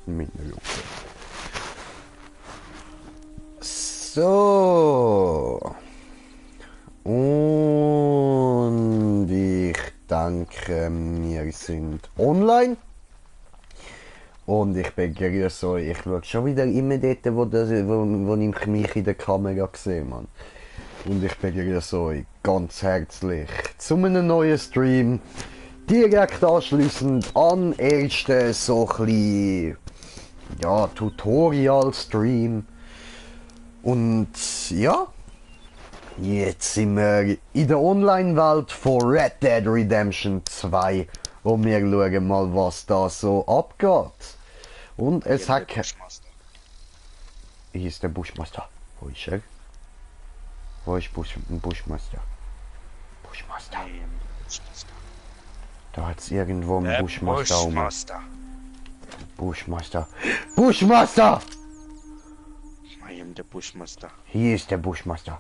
Mit einer Lupe. So. Und ich denke, wir sind online. Und ich begrüße euch. Ich schaue schon wieder immer dort, wo ich mich in der Kamera sehe, Mann. Und ich begrüße euch ganz herzlich zu einem neuen Stream. Direkt anschliessend an ersten so ein bisschen, ja, Tutorial-Stream. Und ja, jetzt sind wir in der Online-Welt von Red Dead Redemption 2 und wir schauen mal, was da so abgeht. Und es hat... Hier ist der Bushmaster. Wo ist er? Wo ist Bushmaster? Bushmaster. Da hat es irgendwo einen Bushmaster. Bushmaster. Bushmaster! I am the Bushmaster. Hier ist der Bushmaster.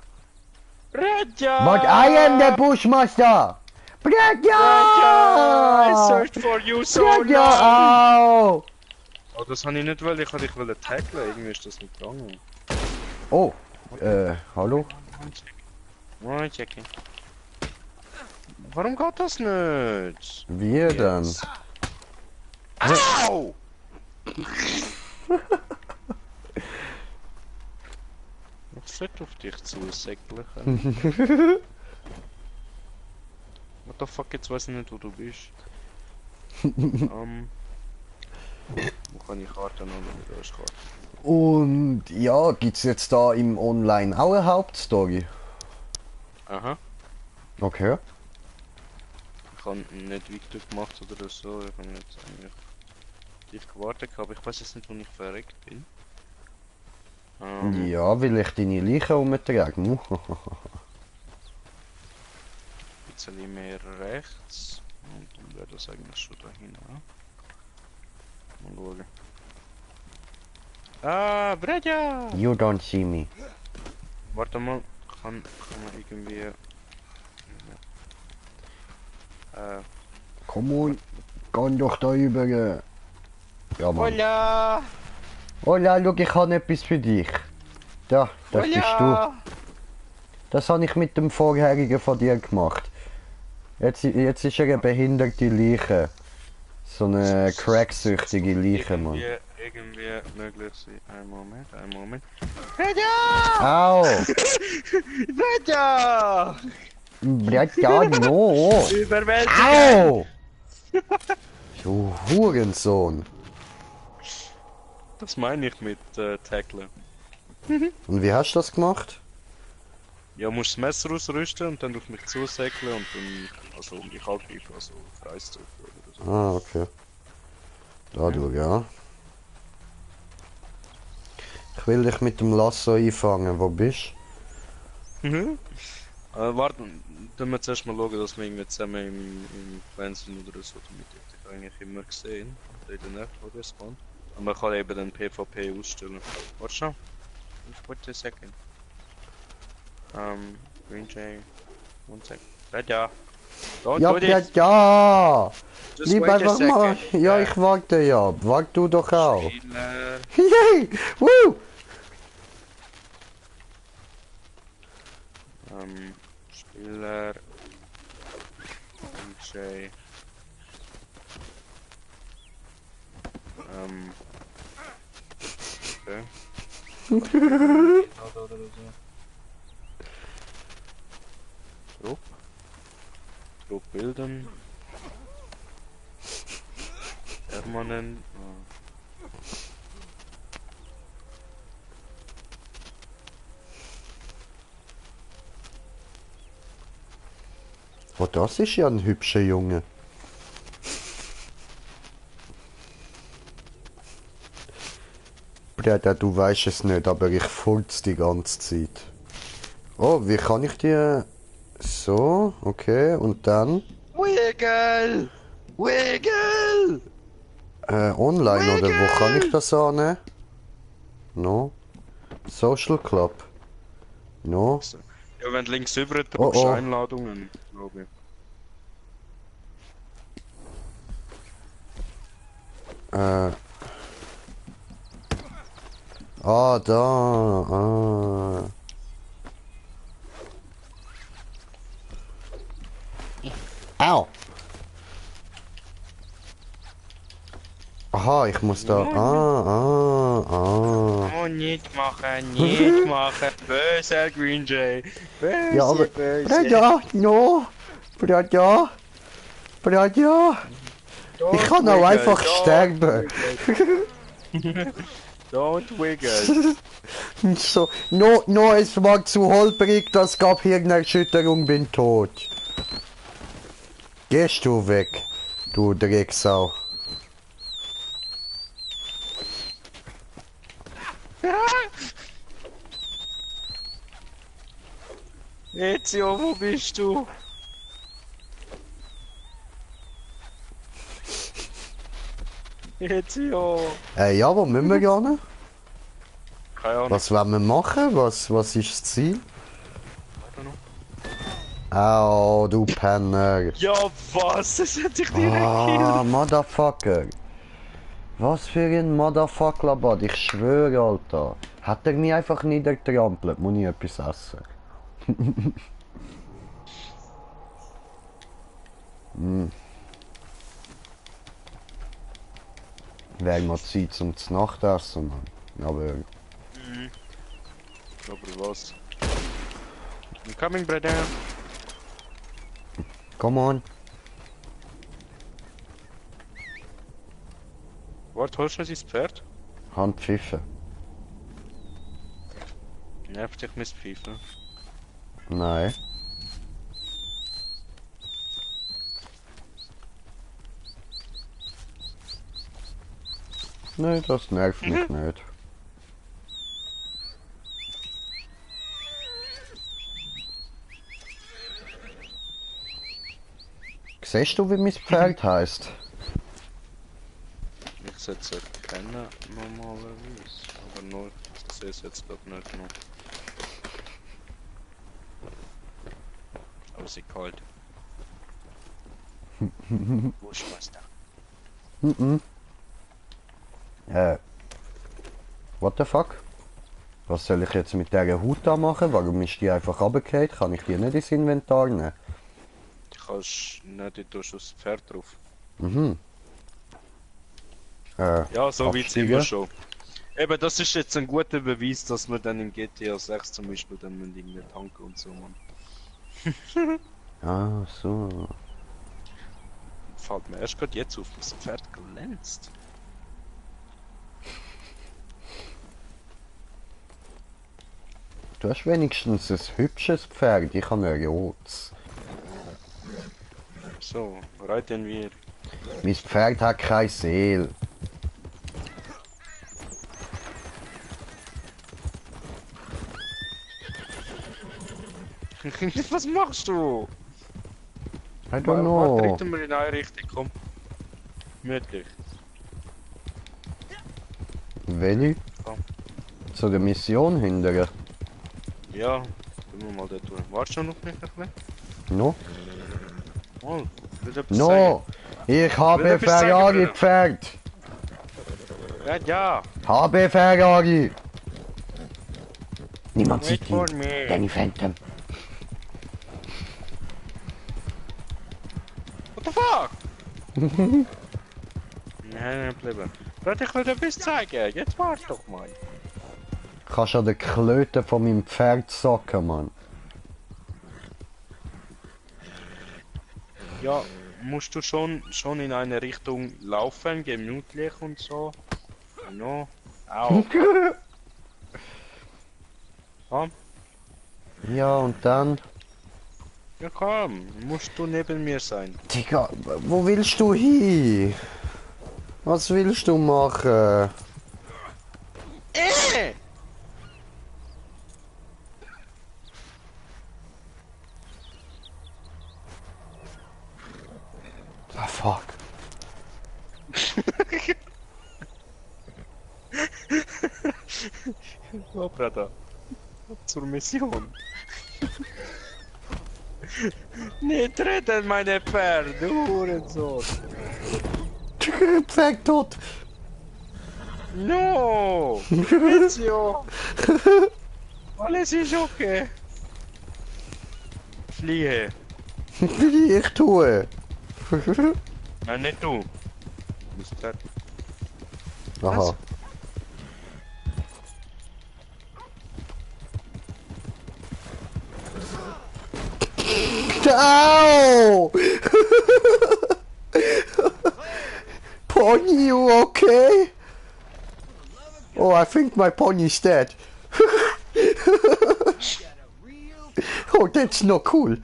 Bradja! But I am the Bushmaster! Bradja! I searched for you so long! Au! Oh, das habe ich nicht wollen, ich wollte tackeln, irgendwie ist das nicht gegangen. Oh, hallo? One checking. Warum geht das nicht? Wie denn? Au! Ich sollte auf dich zusäckeln. What the fuck, jetzt weiß ich nicht, wo du bist. Wo kann ich Karten haben? Da ist Karte. Und ja, gibt's jetzt da im Online auch eine Hauptstory? Aha. Okay. Ich habe nicht weiter gemacht oder so. Ich habe jetzt eigentlich tief gewartet, aber ich weiß jetzt nicht, wo ich verreckt bin. Ja, weil ich deine Leiche umtrage. Ein bisschen mehr rechts. Und dann wäre das eigentlich schon dahin. Mal schauen. Ah, Bredja! You don't see me. Warte mal, kann man irgendwie... Komm on, geh doch da über. Ja, Mann. Hola! Hola, schau, ich habe etwas für dich. Da, das bist du. Das habe ich mit dem vorherigen von dir gemacht. Jetzt ist er eine behinderte Leiche. So eine cracksüchtige Leiche, Mann. Irgendwie möglich sein. Ein Moment. Au! Bredja! Ja, no! Überwältigt! Au! Du Hurensohn! Das meine ich mit Tacklen. Und wie hast du das gemacht? Ja, musst das Messer ausrüsten und dann auf mich zusäckeln und dann also um dich angreifen, also Kreis drücken oder so. Ah, okay. Da du, ja. Ich will dich mit dem Lasso einfangen, wo bist Mhm. Warte, dann wir zuerst mal schauen, dass wir irgendwie zusammen im Clan sind oder so, damit ich dich eigentlich immer gesehen. In der Nacht, wo der spawnt. Und man kann eben den PvP ausstellen. Warte schon. Wait a second. Green Jay. One sec. Ja. Don't Ja, do this. ja! Just Lieb wait a einfach mal. second. Ja, ich warte ja. Wart du doch auch. Spieler. Yay! Woo! Spieler. DJ. Okay. Trupp bilden. Permanent. Oh, das ist ja ein hübscher Junge. Bruder, du weißt es nicht, aber ich furz die ganze Zeit. Oh, wie kann ich die... So, okay, und dann... Wiggle! Wiggle! Online, Wiggle! oder wo kann ich das annehmen? No. Social Club. No. Ja, wenn du links über drückst, Oh. Einladungen, glaube ich. Ah, da. Ah. Au! Aha, ich muss da. Oh, nicht machen, nicht machen. Böser Green Jay. Böse, Ja, aber. böse. Braja, no! Braja! Braja! Ich Don't kann auch wiggle, einfach don't sterben. wiggle. Don't wiggle. So, no, es war zu holprig, das gab Hirnerschütterung, bin tot. Gehst du weg, du Drecksau. Ezio, wo bist du? Ezio. Ja, wo müssen wir gehen? Keine Ahnung. Was wollen wir machen? Was ist das Ziel? Warte noch. Au, du Penner. Ja, was? Das hätte ich direkt Ah, Motherfucker. Was für ein Motherfucker-Labad, ich schwöre, Alter. Hat er mich einfach niedertrampelt, muss ich etwas essen. Wäre mal Zeit zum Nachtessen, Mann. Aber Aber was? I'm coming, brother. come on. Warte, holst du noch dein Pferd? Handpfiffe. Nervt dich mein Pfeifen. Nein. Nein, das nervt mich nicht. Siehst du, wie mein Pferd heisst? Ich setze keine normalerweise. Aber nur, ich sehe es jetzt gerade nicht noch. Aber sie kalt. Wo ist was da? What the fuck? Was soll ich jetzt mit dieser Haut da machen? Warum ist die einfach runtergefallen? Kann ich die nicht ins Inventar nehmen? Du kannst nicht, du tust das Pferd drauf. Ja, so weit sind wir absteigen? schon. Eben, das ist jetzt ein guter Beweis, dass wir dann im GTA 6 zum Beispiel dann mit irgendwie tanken und so, man. Ah, so. Fällt mir erst gerade jetzt auf, das Pferd glänzt. Du hast wenigstens ein hübsches Pferd, ich habe ein rotes. So, reiten wir. Mein Pferd hat keine Seele. Was machst du? I don't Warte, know. reiten wir in eine Richtung, komm. Gemütlich. Welche? Komm. Zu der Mission hindern. Ja, tun wir mal dort durch. Wartest du noch nicht ein bisschen? No? Oh, will etwas No! Ich habe etwas sagen, Ferrari Bruder. Pferd! sagen? Ja, Habe Ferrari! Niemand wait sieht for ihn. me. Danny Phantom. What the fuck? Nein, bleiben. Warte, ich will dir etwas zeigen. Jetzt warte doch mal. Kannst an den Klöten von meinem Pferd sacken, Mann. Ja, musst du schon in eine Richtung laufen, gemütlich und so. No. Au. Komm. Ja, und dann? Ja komm, musst du neben mir sein. Digga, wo willst du hin? Was willst du machen? Ah, fuck. Oh, Bruder. Zur Mission. Nicht retten, meine Pferde, du Hurensohn. Pferd tot. No! Ezio! Alles ist okay! Fliehe! Wie ich tue. Nein, nicht du! Du bist fertig. Aha. Ow! Pony, you okay? Oh, I think my pony's dead. Oh, that's not cool.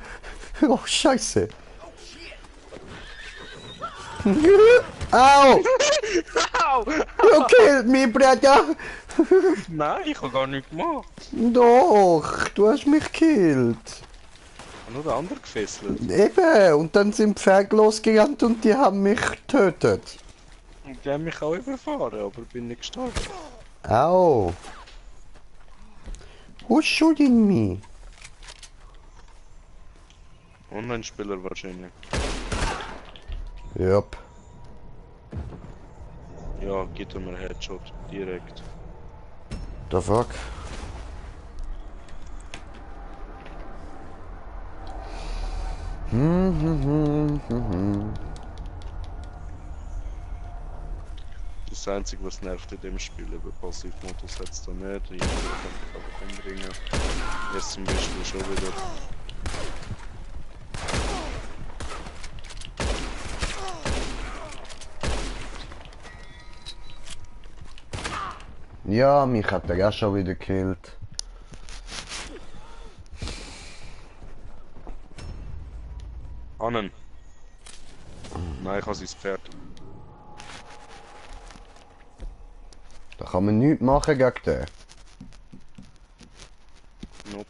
Oh, scheiße. Ow! Au! You killed me, brother! Nein, ich hab gar nichts gemacht. Doch, du hast mich gekillt. Ich hab nur den anderen gefesselt. Eben, und dann sind Pferde losgerannt und die haben mich getötet. Und die haben mich auch überfahren, aber bin nicht gestorben. Au. Who's shooting me? Online-Spieler wahrscheinlich. Yep. Ja, gibt mir einen Headshot. Direkt. The fuck? Das Einzige, was nervt in dem Spiel, eben Passivmodus hat es da nicht. Ich kann dich einfach umbringen. Jetzt zum Beispiel schon wieder. Ja, mich hat er auch schon wieder gekillt. Annen. Nein, ich habe sein Pferd. Da kann man nichts machen gegen den. Nope.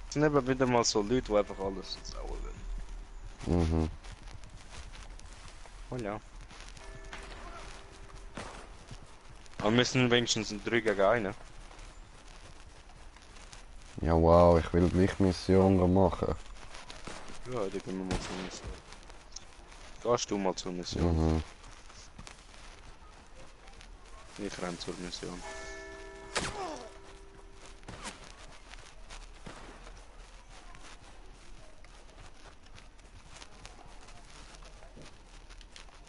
Es sind eben wieder mal so Leute, die einfach alles sauer werden. Mhm. Oh ja. Aber wir sind wenigstens ein 3 gegen 1. Ja, wow, ich will gleich Missionen machen. Ja, dann gehen wir mal zur Mission. Gehst du mal zur Mission? Mhm. Ich renne zur Mission.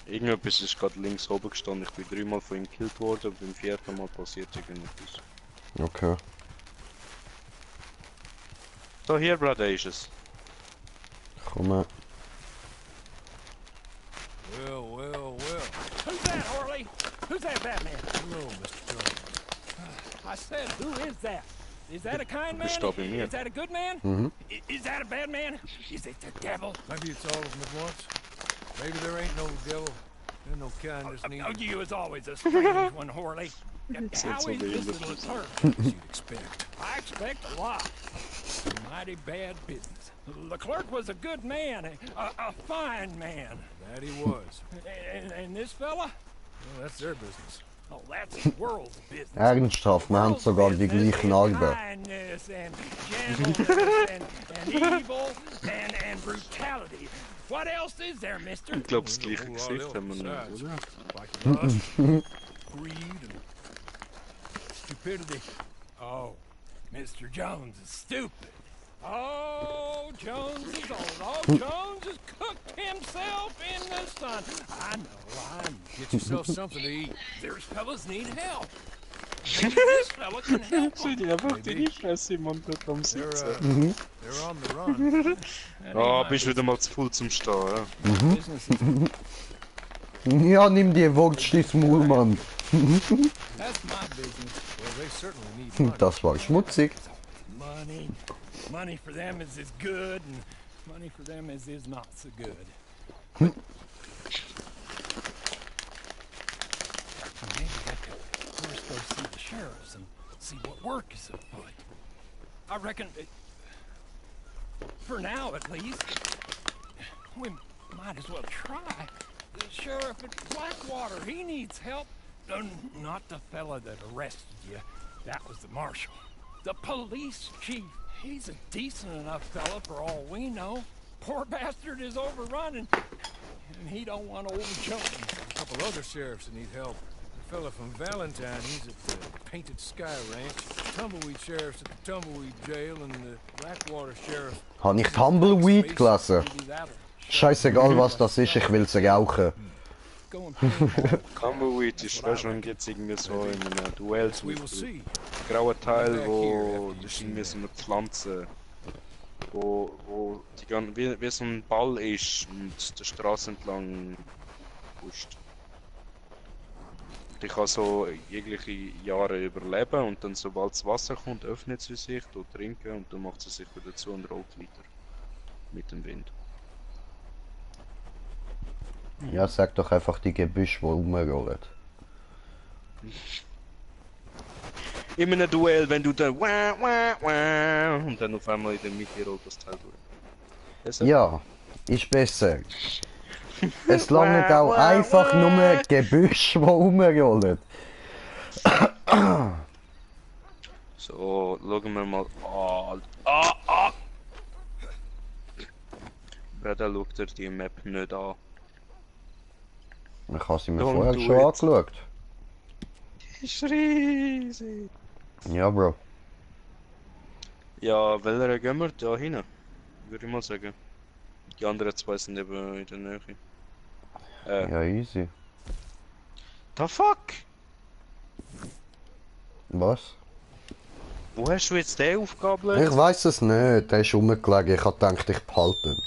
Irgendetwas ist gerade links oben gestanden. Ich bin 3-mal von ihm gekillt worden und beim 4. Mal passiert irgendetwas. Okay. So, hier, Bruder, ist es. Komm. Well, well, well. Who's that, Harley? Who's that Batman? Hello, Mr. Jones. I said, who is that? Is that a kind man? stop him here. Is that a good man? Mhm. Is that a bad man? Is it the devil? Maybe it's all of them at once. Maybe there ain't no devil and no kindness Oh, neither. you is always a strange one, Harley. How so is this bad. little clerk? As you'd expect. I expect a lot. Mighty bad business. The clerk was a good man, a fine man. That he was. And this fella? Well, that's their business. Oh, that's the world's business. Ernsthaft, wir haben sogar die gleichen Narben. Kindness and gentleness and evil and brutality. What else is there, mister? Ich glaube, das There's gleiche a whole lot Gesicht haben wir else noch, besides. oder? Like lust, greed, and stupidity. Oh, Mr. Jones is stupid. Oh, Jones is old. Oh, Jones has cooked himself in the sun. I know. Get yourself something to eat. There's fellas need help. Maybe this fella can help 'em. Die einfach die Fresse im Mund hat am They're, Sitzen. they're on the run. Ah, bist wieder mal zu voll zum Stehen, ja? Business is Ja, nimm die Wurst ins Maul, Mann. that's my business. Well, they certainly need money. Das war schmutzig. Money. Money for them is good, and money for them is not so good. Maybe I could first go see the sheriffs and see what work is afoot. I reckon, for now at least, we might as well try. The sheriff at Blackwater, he needs help. Not the fella that arrested you. That was the marshal. The police chief. He's a decent enough fella for all we know. Poor bastard is overrun and he don't want old Jones. A couple other sheriffs that need help. The fella from Valentine, he's at the Painted Sky Ranch. Tumbleweed sheriff's at the Tumbleweed Jail and the Blackwater sheriff. Habe ich Tumbleweed gelesen? Scheißegal was das ist, ich will sie rauchen. Tumbleweed ist schon jetzt irgendwie so in einem Duell We will see. grauer Teil, wo das ist irgendwie so eine Pflanze, wo die wie so ein Ball ist und der Straße entlang pusht. Die kann so jegliche Jahre überleben und dann sobald das Wasser kommt, öffnet sie sich, tut trinken und dann macht sie sich wieder zu und rollt weiter mit dem Wind. Ja, sag doch einfach die Gebüsch, die rumrollen. In einem Duell, wenn du dann wah, wah, wah, und dann auf einmal in der Mitte rollt das Teil durch. Besser? Ja, ist besser. Es langt auch einfach nur Gebüsch, die rumrollen. So, schauen wir mal. Breda schaut dir die Map nicht an. Ich habe sie mir Don't vorher do schon it. angeschaut. Die ist riesig. Ja, Bro. Ja, welcher gehen wir? Da hin, würde ich mal sagen. Die anderen zwei sind eben in der Nähe. Ja, easy. The fuck? Was? Wo hast du jetzt den Aufgabe? Ich weiß es nicht, der ist rumgelegen. Ich habe gedacht, ich behalte ihn.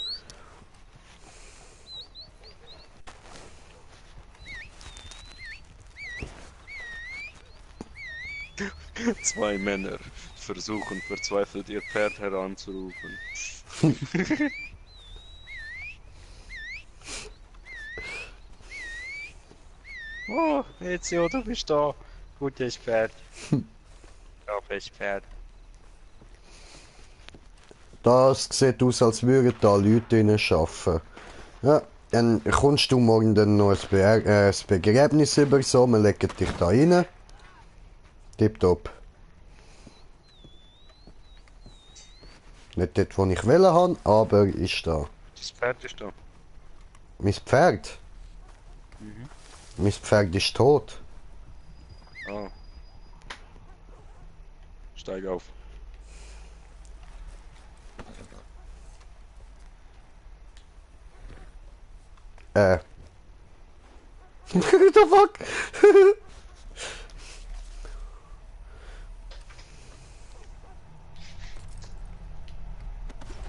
Zwei Männer versuchen verzweifelt ihr Pferd heranzurufen. Oh, Ezio, du bist da. Gutes Pferd. Braves Pferd. Das sieht aus, als würden da Leute drinnen arbeiten. Ja, dann kommst du morgen dann noch ein Begräbnis über, so, wir legen dich da rein. Tipptopp. Nicht dort, wo ich wollen habe, aber ist da. Das Pferd ist da. Mein Pferd? Mein Pferd ist tot. Ah. Steig auf. What the fuck?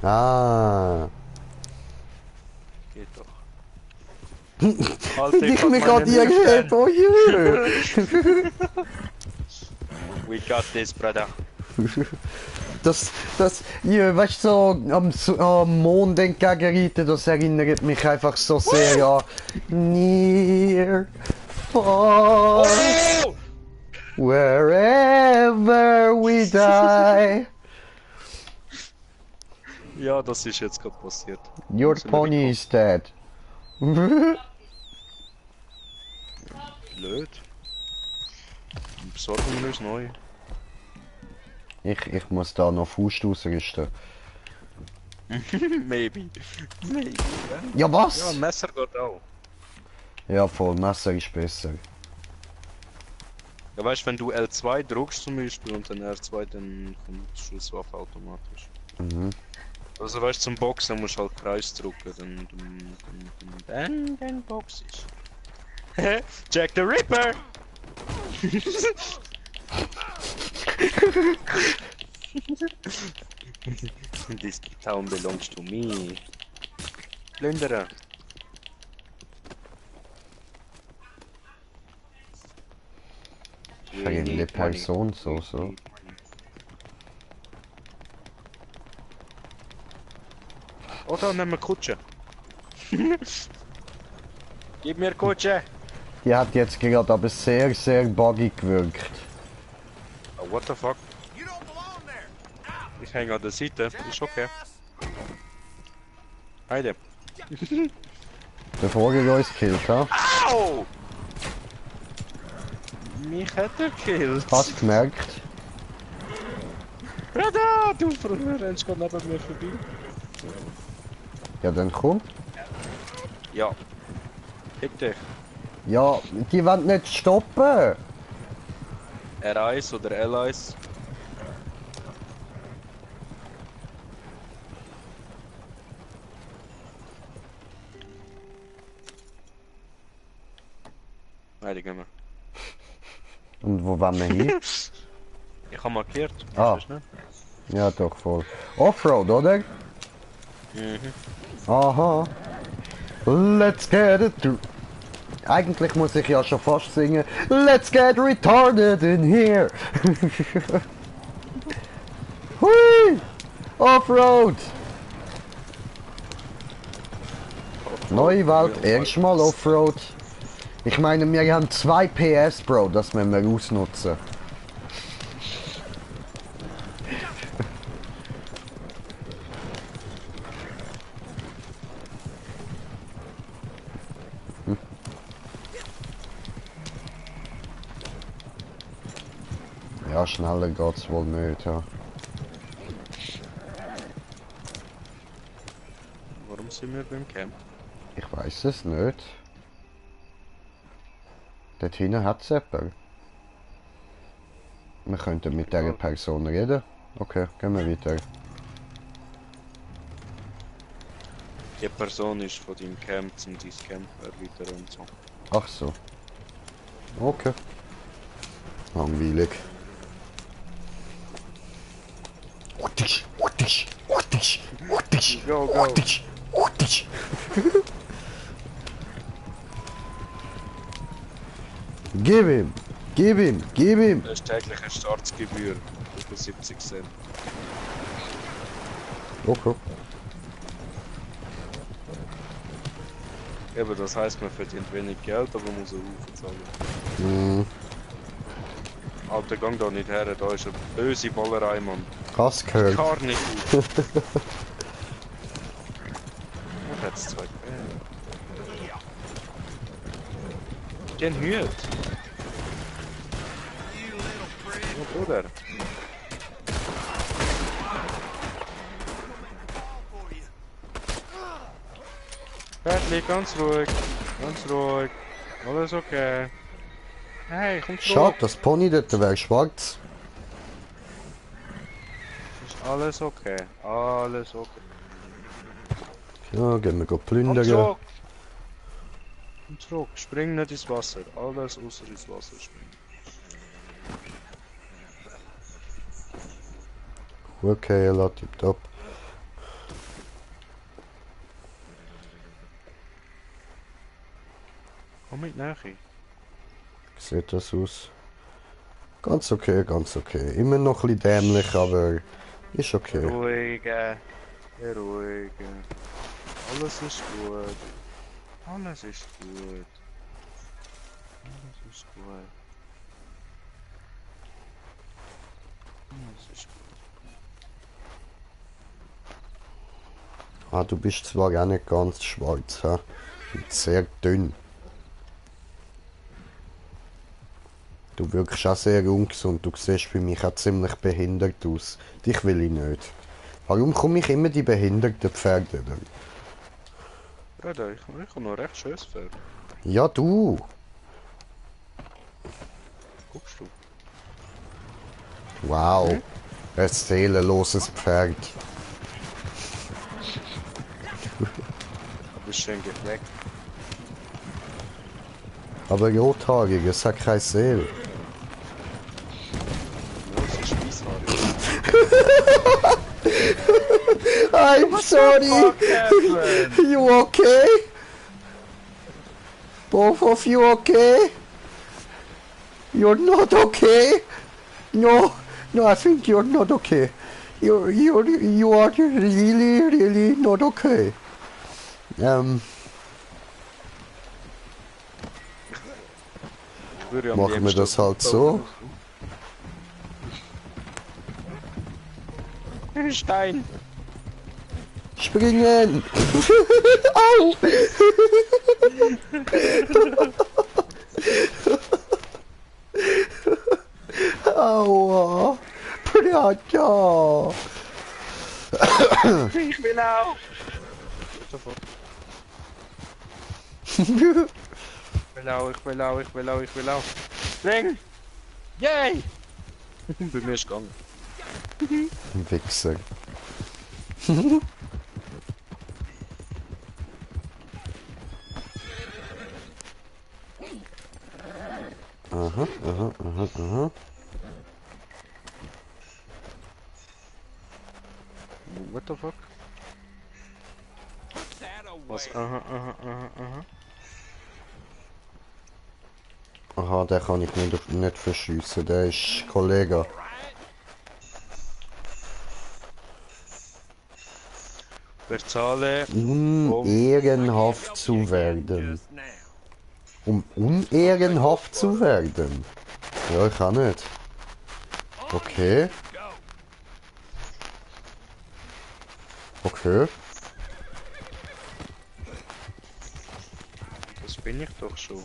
Ah. Geht doch. Alter, Ich mich an dir gehört, oh je. We got this, brother. Ja, weißt du, so am Mond entgegenreiten, das erinnert mich einfach so sehr an Near, far, Oh! wherever we die. Ja, das ist jetzt gerade passiert. Your pony is dead. Blöd. Besorgen wir uns neu. Ich muss da noch Faust ausrüsten. Maybe. Maybe. Ja, was? Ja, ein Messer geht auch. Ja, voll, Messer ist besser. Ja, weißt du, wenn du L2 drückst zum Beispiel und dann R2, dann kommt die Schusswaffe automatisch. Mhm. Also weißt du, zum Boxen musst du halt Kreis drücken, dann box ich. Jack the Ripper! This town belongs to me. Plünderer. Fremde Person, so. Oder nehmen wir Kutsche. Gib mir Kutsche! Die hat jetzt gerade aber sehr, sehr buggy gewirkt. Oh, what the fuck? Ich hänge an der Seite, ist okay. Heide. Bevor ihr uns killt, ha? Au! Mich hat er gekillt. Hast du gemerkt? Reda, du rennst gerade neben mir vorbei. Ja, dann komm. Ja. Fick dich. Ja, die wollen nicht stoppen. R1 oder L1. Nein, die gehen wir. Und wo wollen wir hin? Ich habe markiert. Ah. Ist nicht? Ja, doch voll. Offroad, oder? Mhm. Aha. Let's get it through. Eigentlich muss ich ja schon fast singen. Let's get retarded in here. Hui! Offroad! Neue Welt, erstmal Offroad. Ich meine, wir haben 2 PS, Bro, das müssen wir ausnutzen. Ja, schneller geht's wohl nicht, ja. Warum sind wir beim Camp? Ich weiß es nicht. Dort hinten hat es jemanden. Wir könnten mit dieser Person reden. Okay, gehen wir weiter. Die Person ist von deinem Camp zum dein Camp erweitern und so. Ach so. Okay. Langweilig. Go, go! Gib ihm! Gib ihm! Gib ihm! Das ist tägliche Startgebühr. Über 70 Cent. Okay. Eben, das heisst, man verdient wenig Geld, aber muss einen Haufen zahlen. Hm, Alter, gang da nicht her, da ist eine böse Ballerei, Mann. hast gehört. Gar nicht gut. Ich hätte es 2 Quellen. Den Hüt! Oh, Bruder! Bradley, ganz ruhig. Ganz ruhig. Alles okay. Hey, komm zurück. Schade, das Pony dort wäre schwarz. Ist alles okay. Alles okay. Ja, gehen wir Komm plündern. zurück. Komm zurück. Spring nicht ins Wasser. Alles außer ins Wasser springen. Okay, ja, tipptopp. Komm mit nachher. Wie sieht das aus? Ganz okay, ganz okay. Immer noch ein bisschen dämlich, aber ist okay. Beruhigen. Beruhigen. Alles ist gut. Alles ist gut. Alles ist gut. Alles ist gut. Ah, du bist zwar auch nicht ganz schwarz, ha? Sehr dünn. Du wirkst auch sehr ungesund. Du siehst für mich auch ziemlich behindert aus. Dich will ich nicht. Warum komme ich immer die behinderten Pferde? Ja, ich habe noch recht schönes Pferd. Ja, du. Guckst du? Wow. Ein seelenloses Pferd. Du bist schön gefleckt. Aber rothaarig, es hat keine Seele. Ja, es ist weisshaarig. I'm sorry. You okay? Both of you okay? You're not okay? No, no, I think you're not okay. You are really not okay. Machen wir das halt so. Stein! Springen! Au! now! What the fuck? Ich will auch. Spring! Yay! Bei mir ist gegangen. Wichser. Aha. What the fuck? Was? Aha. Aha, den kann ich nicht verschiessen, der ist Kollege. Bezahle. Unehrenhaft zu werden. Um unehrenhaft zu werden? Ja, ich kann nicht. Okay. Okay. Das bin ich doch schon.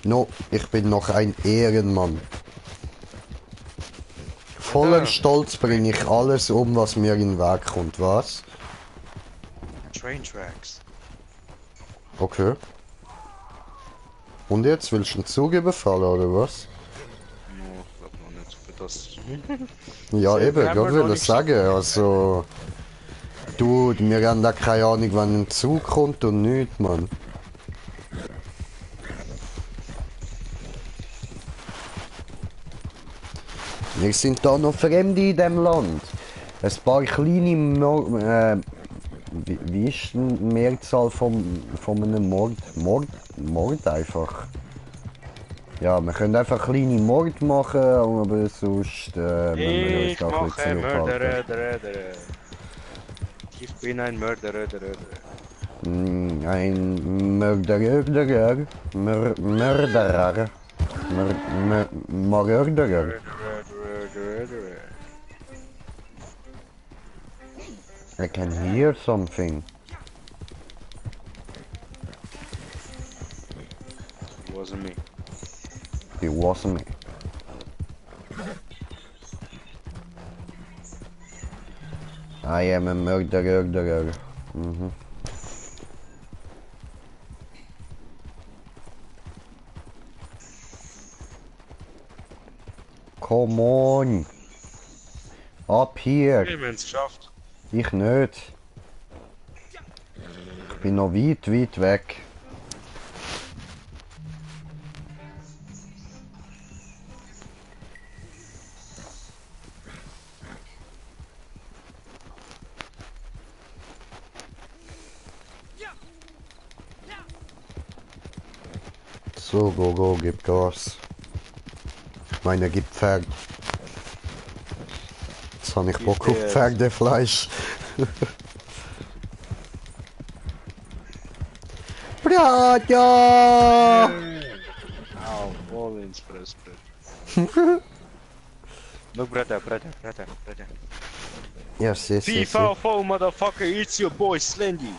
No, ich bin noch ein Ehrenmann. Voller Stolz bringe ich alles um, was mir in den Weg kommt, was? Train Tracks. Okay. Und jetzt willst du einen Zug überfallen, oder was? No, ich glaub noch nicht. Für das. Ja, Sehr eben, haben gerade wir noch will ich nicht sagen, also... Du, wir haben da keine Ahnung, wann ein Zug kommt und nichts, Mann. Wir sind da noch Fremde in dem Land. Ein paar kleine wie ist die Mehrzahl von einem Mord einfach? Ja, wir können einfach kleine Mord machen, aber sonst müssen wir uns Ich da ein mache bisschen zurückhalten. Mörder. Ich bin ein Mörderer. Ein Mörderer. I can hear something. It wasn't me. It wasn't me. I am a murderer. Mhm. Come on. Ab hier. Wir haben es geschafft. Ich nicht. Ich bin noch weit weg. So, go, gib Gas. Ich meine, gib Pferd. Jetzt habe ich Bock auf Pferdefleisch. Braja! Au, voll ins Fressbrett. Look, brother. Yes. FIFA, motherfucker, it's your boy Slendy.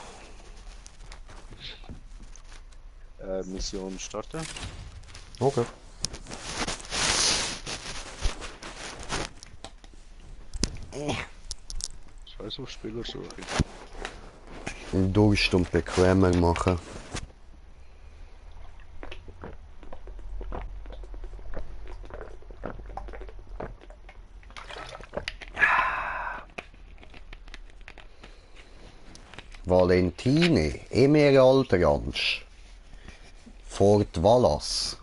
Mission starten. Okay. Scheiß auf Spielersuche. Durch und bequemer machen. Valentine, Emerald Ranch. Fort Wallace.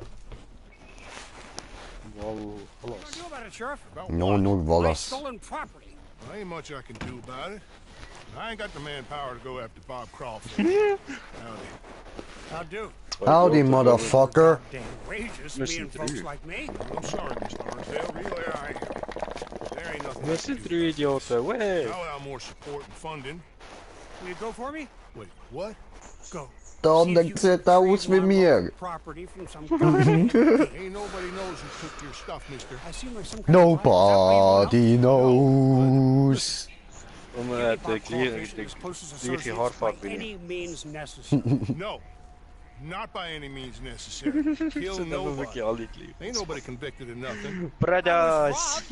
Wow, What do you do about it, Sheriff? No, nur My Wallace. stolen property. Well, ain't much I can do about it. I ain't got the manpower to go after Bob Crawford. Howdy. How do? Howdy, motherfucker. Damn wages, Listen being to folks you. like me. I'm sorry, Mr. Arnsdale. Really, there ain't nothing I Was can sind do. drei Idioten? Way! Not without more support and funding. Will you go for me? Wait, what? Go. Der See andere if you sieht can aus retrieve wie my mir. property from some company. Ain't nobody knows who took your stuff, mister. I seem like some kind of liar. Is that what Nobody knows. Und you er want? hat Bob die Crawfish and his closest gleiche associates Haarfarbe by wie any ich. means necessary. No. Not by any means necessary. Kill Sind aber nobody. wirklich alle gleich. Ain't nobody convicted of nothing. Brothers!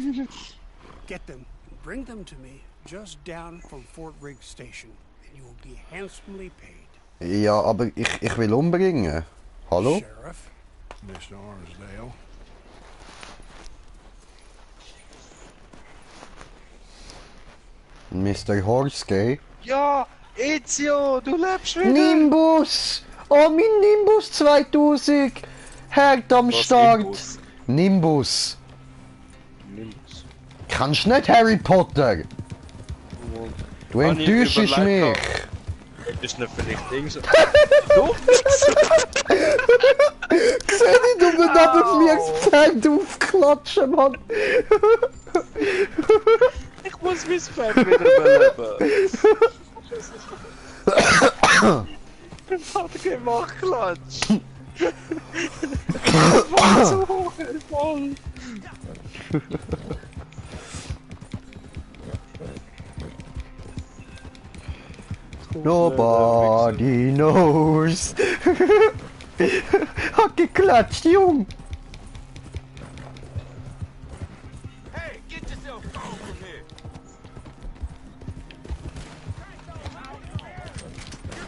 Get them. Bring them to me just down from Fort Riggs Station, and you will be handsomely paid. Ja, aber ich will umbringen. Hallo? Sheriff, Mr. Arnsdale. Mr. Horskey. Ja, Ezio, du lebst wieder. Nimbus! Oh, mein Nimbus 2000! Herd am Was, Start! Nimbus? Nimbus! Nimbus. Kannst nicht Harry Potter! Du Habe ich enttäuschst mich! überlegt gehabt. Ist nicht vielleicht Ding so. Du? Seh nicht, du mir neben mir das Pferd aufklatschen, Mann! Ich muss mein Pferd wieder beleben. Warte, geh mach Klatsch. Voll zu hoch, voll. Nobody knows! Hat geklatscht, Jung! Hey, get yourself gone from here.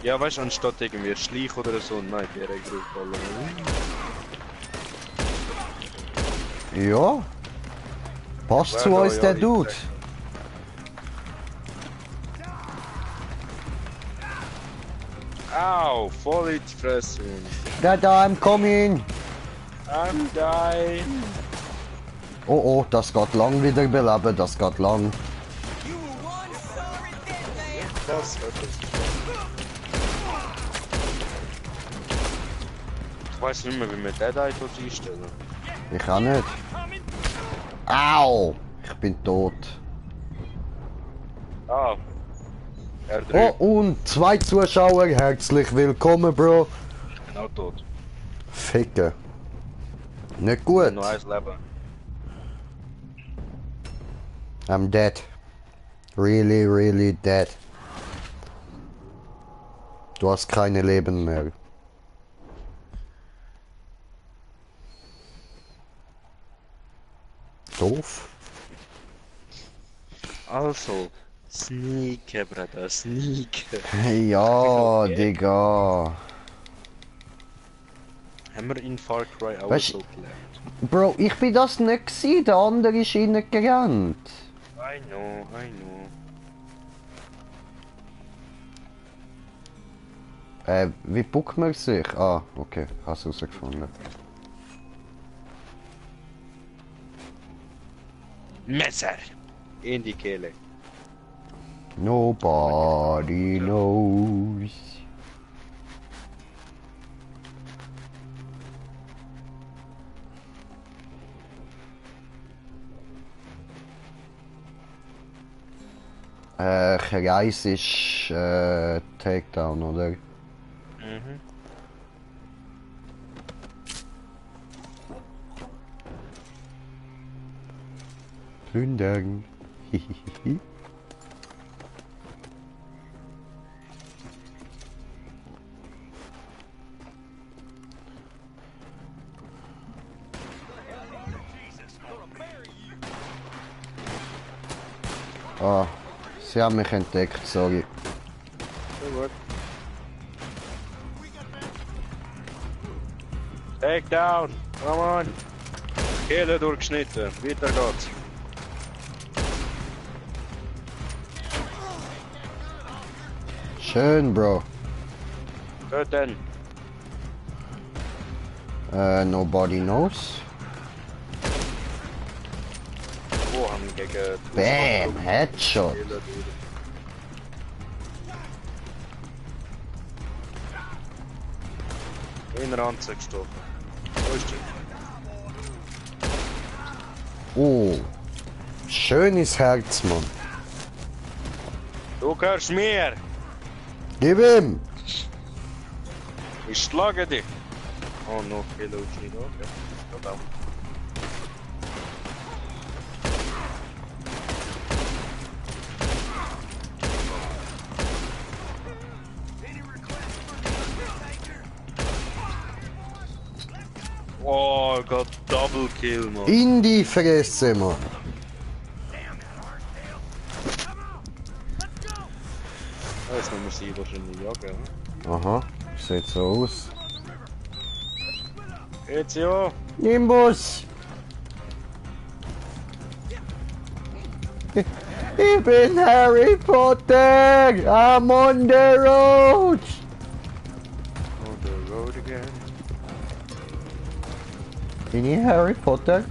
Ja, weißt du, anstatt irgendwie Schleich oder so, nein, die Regelball. Ja? Passt zu Wer da, uns ja, der ich Dude? Au, voll in die Fresse. Dad, I'm coming! I'm dying. Oh oh, das geht lang wieder beleben, das geht lang. Das wird es. Ich weiß nicht mehr, wie wir den da einstellen. Ich auch nicht. Au! Ich bin tot. Ah. R3. Oh, und 2 Zuschauer, herzlich willkommen, Bro. Ich bin auch tot. Ficken. Nicht gut. Noch eins Leben. I'm dead. Really, really dead. Du hast keine Leben mehr. Doof. Also, sneaken, Bruder, sneaken. Ja, Digga. Haben wir in Far Cry auch Weißt- so gelernt? Bro, ich bin das nicht gewesen, der andere ist reingerannt. I know, I know. Wie buckt man sich? Ah, okay, hast du rausgefunden. Messer! In die Kehle. Nobody knows. Gereis ist Takedown, oder? Mhm. Plündern. Hihihihi. Ah, sie haben mich entdeckt, sorry. Sehr gut. Take down! Come on! Kehle durchgeschnitten. Weiter geht's. Schön, Bro. Töten! Nobody knows. Oh, haben wir gegen... Bam, Headshot. Kehle durch. In den Ranzen gestochen. Wo ist der? Oh. Schönes Herz, Mann. Du gehörst mir! Gib ihm! Ich schlage dich! Oh, noch Kehle ist nicht okay. Verdammt. Oh Gott, Double Kill, Mann. In die Fresse, Mann. sie wahrscheinlich jagen. Aha, sieht so aus. Ezio! Nimbus! Ich bin Harry Potter! I'm on the road! On the road again. Bin ich Harry Potter?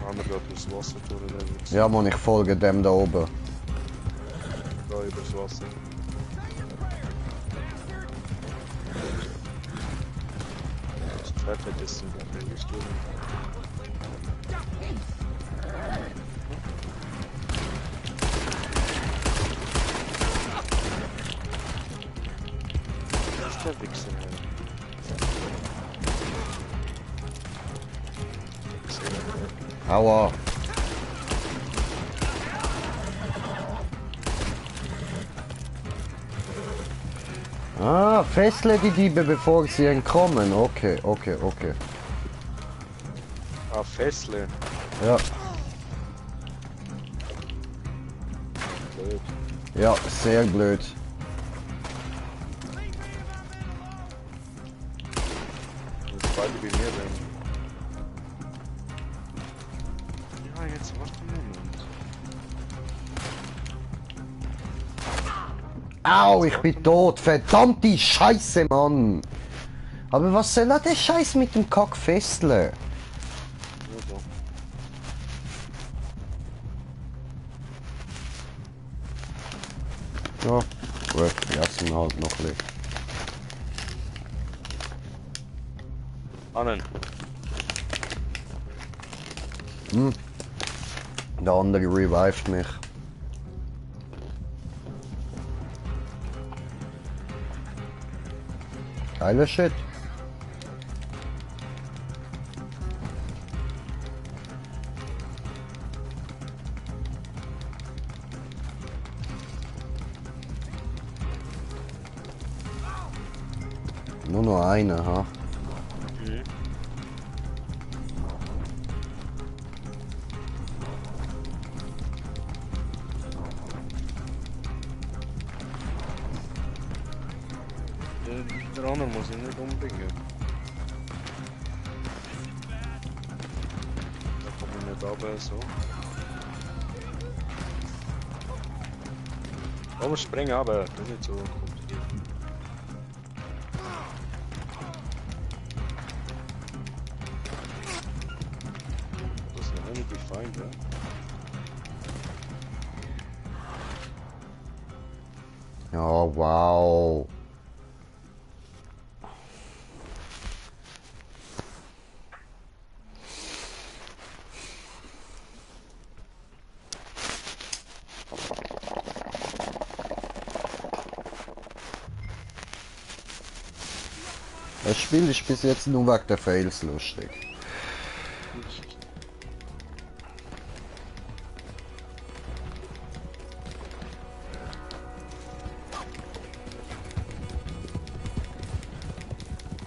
Haben wir gerade durchs Wasser durch, Ja, Mann, ich folge dem da oben. da übers Wasser. Das Pferd hat jetzt ein bisschen gestorben. Das ist der Wichser, ey. Aua! Ah, fessle die Diebe, bevor sie entkommen. Okay, okay, okay. Ah, Fessle. Ja, Blöd. ja, sehr blöd. Jetzt beide bei mir dann. Ja, jetzt warte einen Moment. Au, ich bin tot. Verdammte Scheiße, Mann. Aber was soll der Scheiß mit dem Kack fesseln? Also. Ja, gut, lassen wir halt noch ein bisschen. Annen. Der andere revived mich. Geiler Shit. Nur noch einer, ha? Mhm. Der andere muss ich nicht umbringen. Da komme ich nicht runter, so. Aber spring runter, das ist nicht so kompliziert. Das sind einige Feinde. Ja, wow. Das Spiel ist bis jetzt nur wegen der Fails lustig.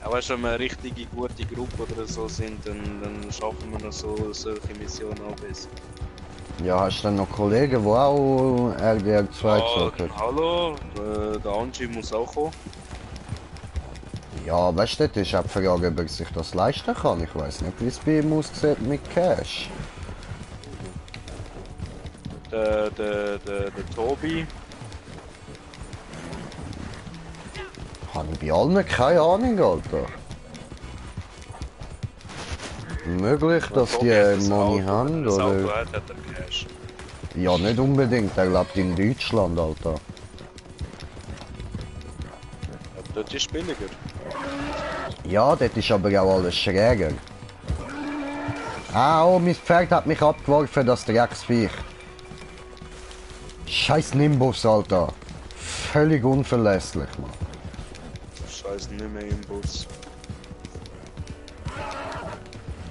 Ja, weißt du, wenn wir eine richtige gute Gruppe oder so sind, dann schaffen wir noch solche Missionen auch besser. Ja, hast du dann noch Kollegen, die auch RDR2 zocken? Hallo, der Angie muss auch kommen. Ja, weißt du, das ist auch die Frage, ob er sich das leisten kann. Ich weiß nicht, wie es bei ihm aussieht mit Cash. Der Tobi. Habe ich bei allen keine Ahnung, Alter. Möglich, dass die Money haben, Das Auto oder? hat er Cash. Ja, nicht unbedingt. Er lebt in Deutschland, Alter. Aber dort ist billiger. Ja, dort ist aber auch alles schräger. Ah, oh, mein Pferd hat mich abgeworfen, das Drecksviech. Scheiß Nimbus, Alter. Völlig unverlässlich, Mann. Scheiße, nicht mehr im Bus.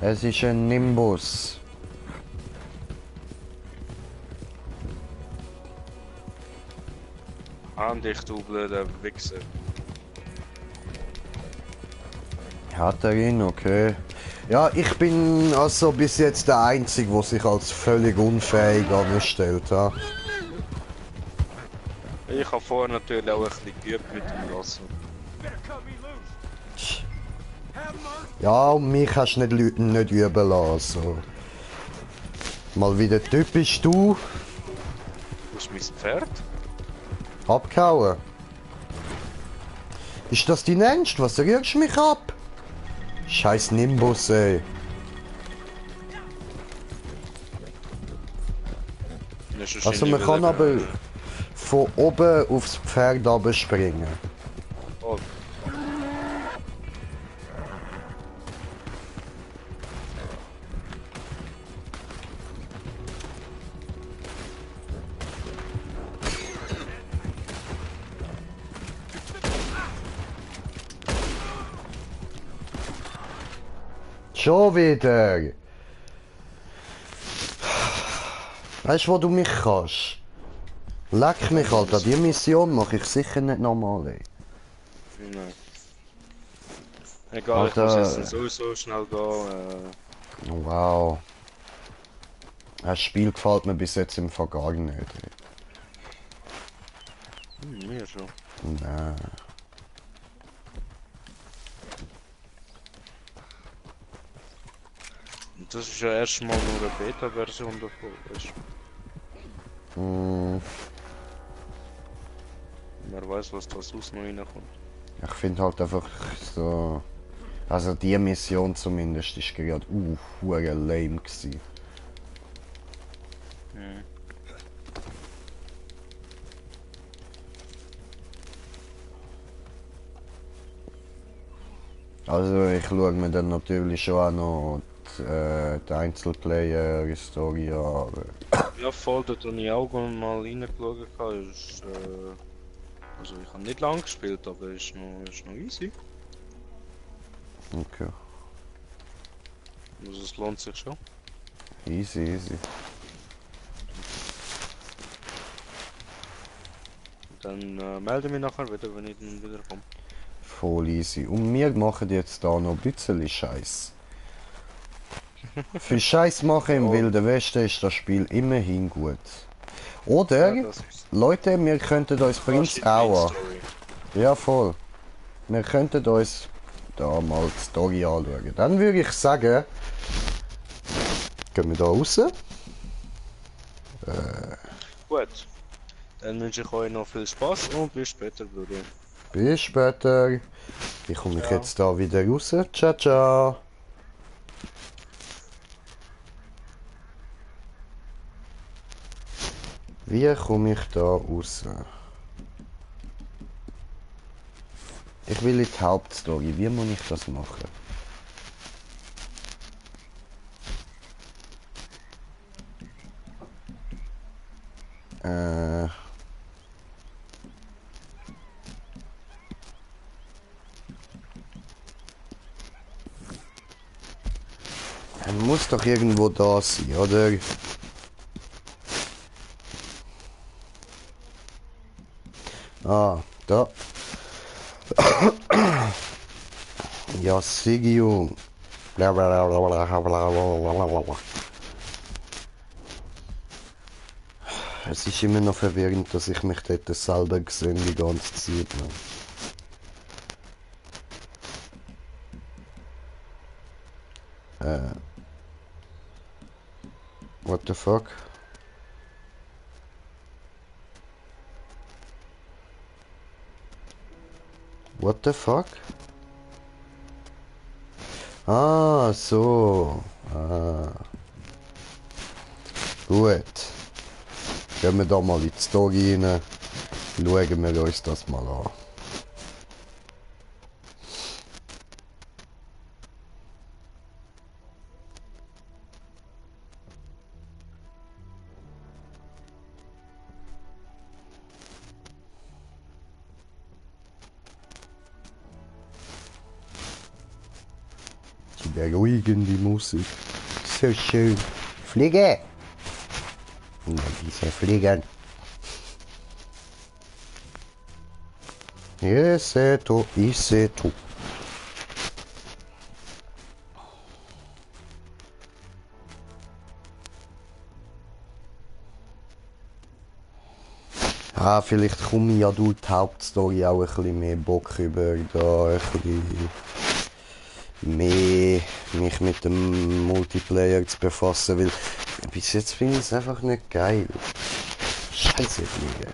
Es ist ein Nimbus. An dich, du blöder Wichser. Hat er ihn, okay. Ja, ich bin also bis jetzt der Einzige, der sich als völlig unfähig angestellt hat. Ich habe vorher natürlich auch ein bisschen geübt mit dem Lasso. Ja, und mich kannst du nicht üben lassen. Mal wieder typisch du. Wo ist mein Pferd? Abgehauen. Ist das dein Ernst? Was rührst du mich ab? Scheiß Nimbus, ey. Also man kann aber von oben aufs Pferd springen. Oh, Schon wieder. Weißt du, wo du mich kannst? Leck mich, Alter. Die Mission mache ich sicher nicht nochmal, ey. nein. Egal, Alter. ich muss jetzt sowieso schnell gehen. Oh, wow. Das Spiel gefällt mir bis jetzt im Fall gar nicht, ey. Mir schon. Nein. Und das ist ja erstmal nur eine Beta-Version davon, weißt du? Wer weiß, was da sonst noch reinkommt. Ich finde halt einfach so... Also die Mission zumindest ist gerade hure lame gewesen. Also ich schaue mir dann natürlich schon auch noch die Einzelplayer-Story an. Aber Ja, voll, dort habe ich auch mal reingeschaut. Ist, also ich habe nicht lange gespielt, aber ist noch easy. okay. Also es lohnt sich schon. Easy, easy. Dann melde mich nachher wieder, wenn ich dann wieder komme. Voll easy. Und wir machen jetzt da noch ein bisschen Scheiß. Für Scheiß machen im Wilden Westen ist das Spiel immerhin gut. Oder, Ja, das ist Leute, wir könnten uns Prince Hour. Story. Ja, voll. Wir könnten uns da mal die Story anschauen. Dann würde ich sagen, gehen wir da raus. Gut. Dann wünsche ich euch noch viel Spaß und bis später, Bruder. Bis später. Ich komme mich Ciao. jetzt da wieder raus. Ciao, ciao. Wie komme ich da raus? Ich will in die Hauptstory. Wie muss ich das machen? Er muss doch irgendwo da sein, oder? Ah, da. Ja, Sigio. Blablabla. Es ist immer noch verwirrend, dass ich mich dort selber sehe die ganze Zeit. What the fuck? What the fuck? Ah, so. Ah. Gut. Gehen wir da mal in die Story rein. Schauen wir uns das mal an. Die beruhigende Musik. So schön. Fliege! Na, diese Fliegen. Iseto, Iseto. Vielleicht komme ich ja durch die Hauptstory auch ein bisschen mehr Bock über, da ein bisschen mehr mich mit dem Multiplayer zu befassen, weil bis jetzt finde ich es einfach nicht geil. Scheiße, Digga.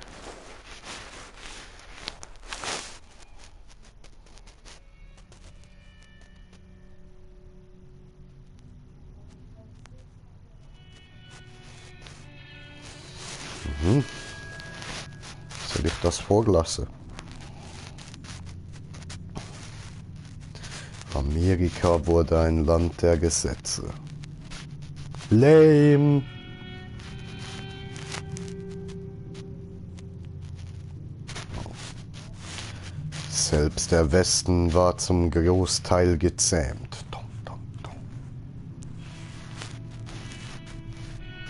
Soll ich das vorlassen? Amerika wurde ein Land der Gesetze. Lame! Selbst der Westen war zum Großteil gezähmt.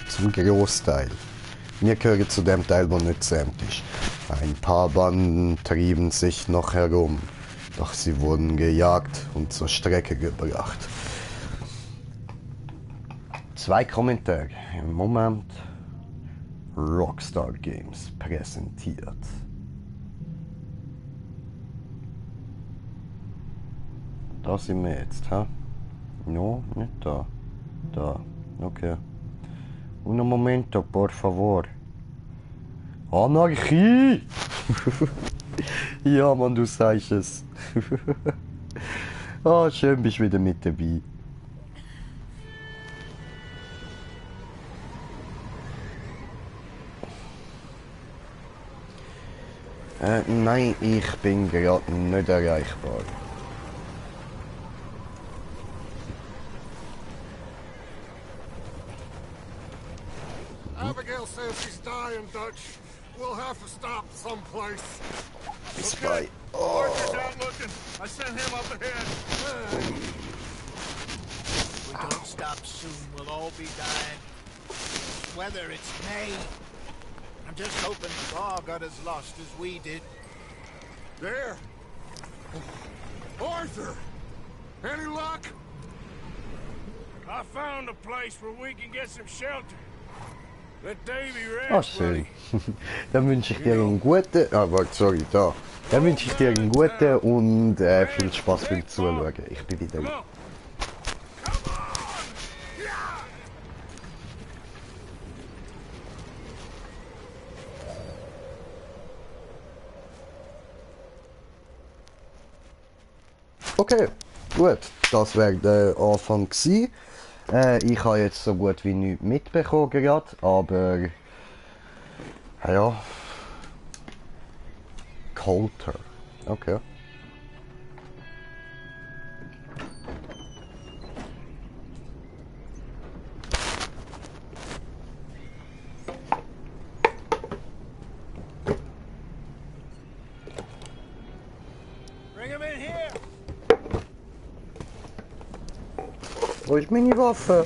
Zum Großteil. Wir gehören zu dem Teil, der nicht zähmt ist. Ein paar Banden trieben sich noch herum, doch sie wurden gejagt und zur Strecke gebracht. 2 Kommentare. Im Moment Rockstar Games präsentiert. Da sind wir jetzt, ha? No, nicht da. Da, okay. Un momento, por favor. Anarchie! Ja, Mann, du sagst es. Ah, schön, bist wieder mit dabei. Nein, ich bin gerade nicht erreichbar. Abigail says she's dying, Dutch. We'll have to stop someplace. Spy. Arthur's out looking. I sent him up ahead. If we don't stop soon, we'll all be dying. Whether it's May. I'm just hoping Law got as lost as we did. There. Arthur! Any luck? I found a place where we can get some shelter. Let Davy Ah, rest, schön. buddy. Dann wünsche ich dir einen guten... Ah, warte, sorry, da. Dann wünsche ich dir einen guten und viel Spaß beim Zuschauen. Ich bin wieder... Come on. Come on! Yeah! Okay, gut. Das wäre der Anfang gewesen. Ich habe jetzt so gut wie nichts mitbekommen gerade, aber... Ja... Coulter. Okay. Bring him in here! Wo ist meine Waffe?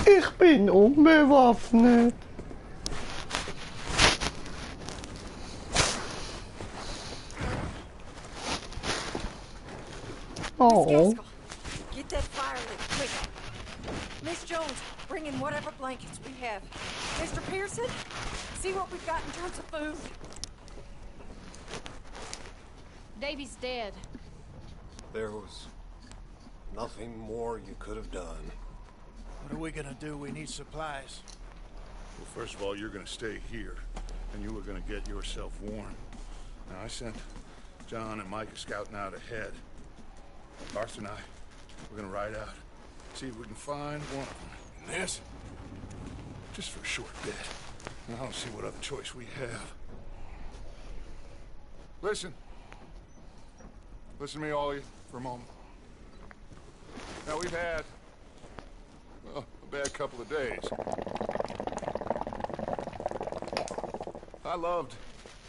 Ich bin unbewaffnet. Oh. Gaskell, get that fire lit, quick. Miss Jones, bring in whatever blankets we have. Mr. Pearson, see what we've got in terms of food. Davy's dead. There was nothing more you could have done. What are we gonna do? We need supplies. Well, first of all, you're gonna stay here, and you are gonna get yourself warm. Now, I sent John and Micah scouting out ahead. Arthur and I, we're gonna ride out, see if we can find one of them. And this, just for a short bit. And I don't see what other choice we have. Listen. Listen to me, all of you, for a moment. Now, we've had, well, a bad couple of days. I loved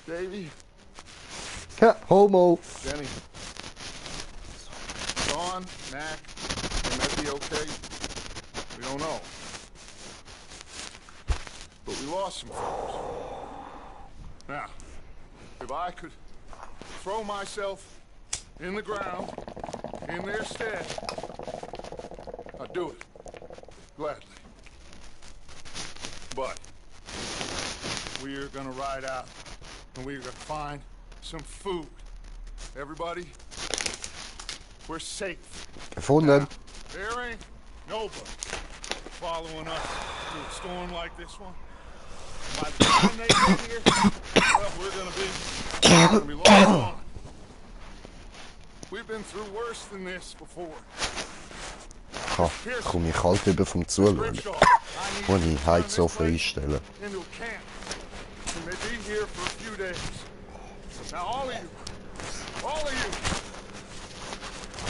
Davy, Homo. Jenny, Dawn, Mac, and that be okay? We don't know. But we lost some folks. Now, if I could throw myself in the ground, in their stead, I'd do it. Gladly. But we're gonna ride out, and we're gonna find some food. Everybody, we're safe. Gefunden. There ain't nobody following us through a storm like this one. By the time they get here, well, we're gonna be long gone. We've been through worse than this before. Ich komme mich kalt über vom Zuschauen. Und ich Heizung einstellen. Into a camp. We may be here for a few days. Now all of you,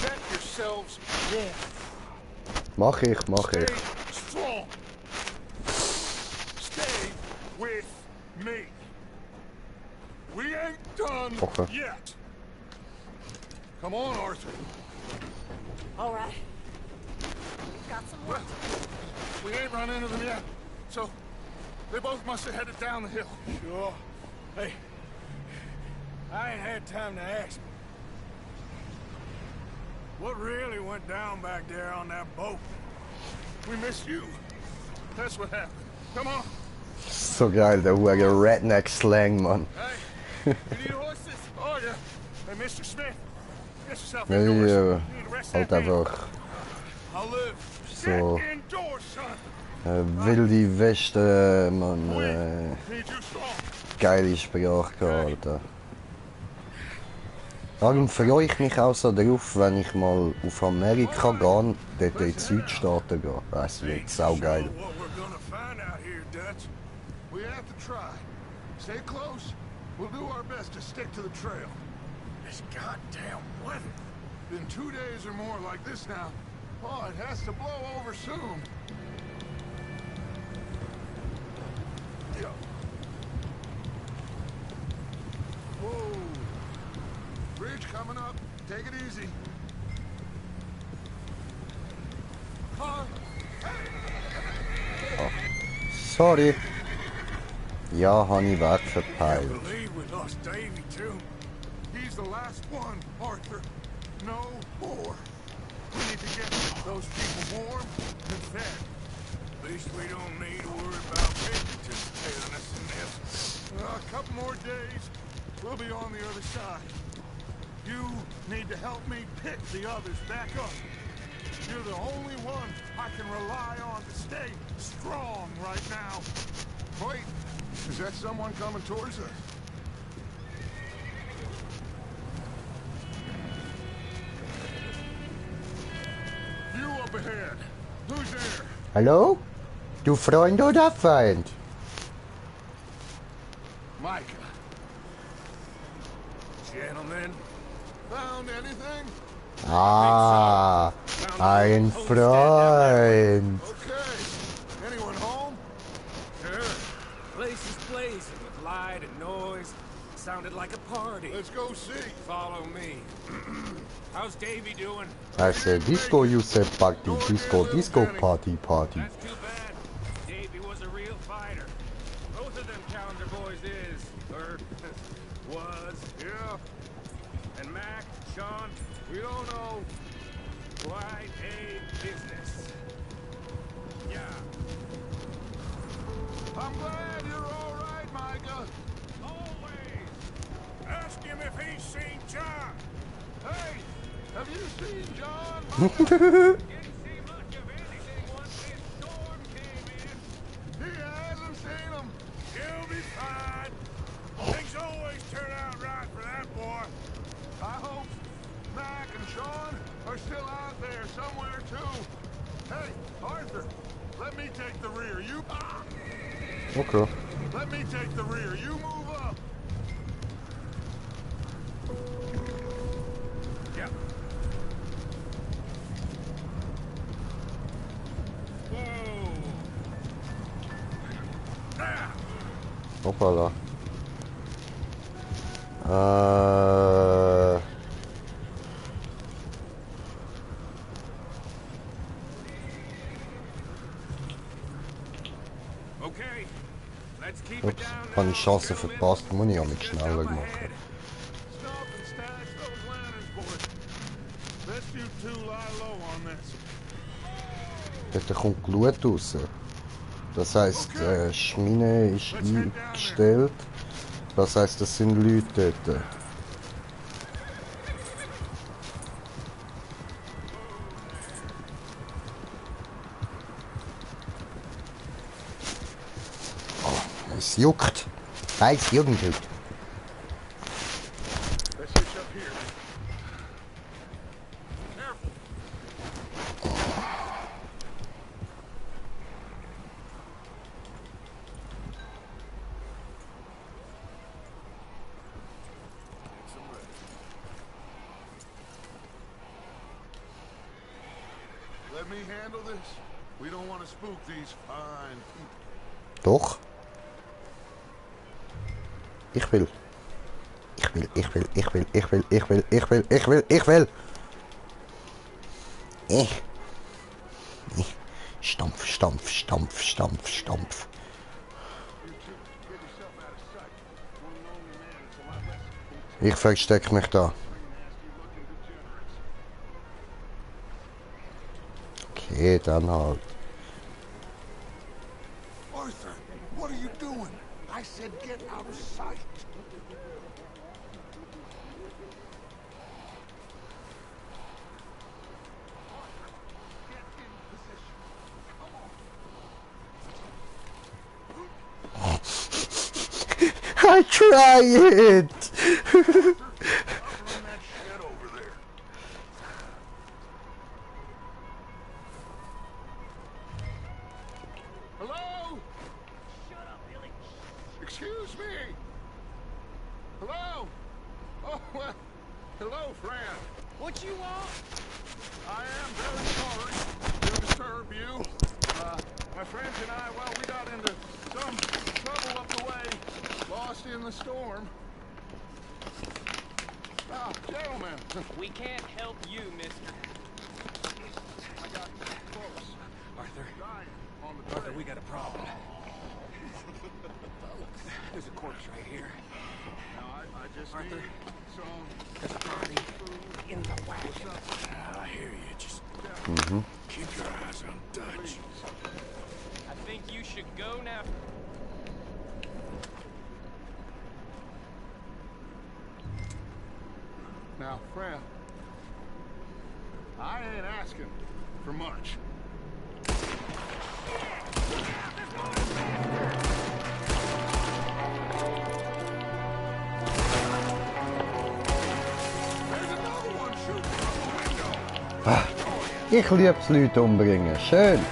get yourselves warm. Mach ich. Stay strong. Stay with me. We ain't done yet. Come on, Arthur. All right. Got some work. We ain't run into them yet, so they both must have headed down the hill. Sure. Hey, I ain't had time to ask. What really went down back there on that boat? We missed you. That's what happened. Come on. So geil, der hure Redneck-Slang, Mann. Hey, you need horses? Oh, yeah. Hey, Mr. Smith, get yourself Ja, indoors. You need to rest halt that hand. einfach I'll live. so Get indoors, son. wilde Weste, man. Need you strong. Geile Sprache gehalten. Darum freue ich mich auch so drauf, wenn ich mal auf Amerika gehe, dort in die Südstaaten gehe. Das wird saugeil. What we're gonna find out here, Dutch. We have to try. Stay close. We'll do our best to stick to the trail. This goddamn weather. Been 2 days or more like this now. Oh, it has to blow over soon. Yeah. Whoa. Bridge coming up. Take it easy. Car. Sorry. Ja, habe ich wegverpeilt. I believe we lost Davy too. He's the last one, Arthur. No more. We need to get those people warm and fed. At least we don't need to worry about Bridgerton tailing us in this. A couple more days, we'll be on the other side. You need to help me pick the others back up. You're the only one I can rely on to stay strong right now. Wait, is that someone coming towards us? You up ahead. Who's there? Hallo? Du Freund oder Feind? Micah. Gentlemen, Found anything? Ah, ein Freund. Okay. Anyone home? sure. Place is blazing with light and noise. Sounded like a party. Let's go see. Follow me. How's Davy doing? I said disco, you said party, disco, party. That's too bad. Davy was a real fighter. Both of them calendar boys is, or was. Yeah, And Mac, Sean, we don't know. quite a business. Yeah. I'm glad you're all right, Micah. Always. Ask him if he's seen John. Hey, have you seen John? Didn't see much of anything once this storm came in. He hasn't seen him. He'll be fine. Things always turn out right for that boy. I hope Mac and Sean are still out there somewhere too. Hey, Arthur, let me take the rear. You. Okay. Let me take the rear. You move up. Yeah. Whoa. Ah. Hoppala. Okay. Let's keep it Ups, down habe now, ich Chance gentlemen. verpasst, muss ich auch mit Keep schneller up machen. ahead. Stop and stash those lanterns, boys. Best you two lie low on this. Dort kommt Glut raus. Das heißt, Schmine ist eingestellt. Das heißt, das sind Leute dort. Oh, es juckt. Weiß irgendwie. Let's hitch up here. Careful. Let me handle this. We don't want to spook these fine people. Doch. Ich will. Ich will, ich will, ich will, ich will, ich will, ich will, ich will, ich will. Ich. Stampf, stampf, stampf, stampf, stampf. Ich versteck mich da. Okay, dann halt. Arthur, what are you doing? I said get out of sight. I try it. Hello? Shut up, Billy. Excuse me. Hello? Oh, well, hello, friend. What you want? I am very sorry to disturb you. My friends and I, well, we got into some trouble up the way. Lost in the storm. Ah, gentlemen. We can't help you, mister. I got folks Arthur, dying on the Arthur, trail. we got a problem. There's a corpse right here. Now, I just Arthur. need some... There's a body in the wagon. I hear you. Just keep your eyes on Dutch. I think you should go now. Now, friend, I ain't asking for much. There's another one shooting from the window. Ich lieb's Leute umbringen. Schön.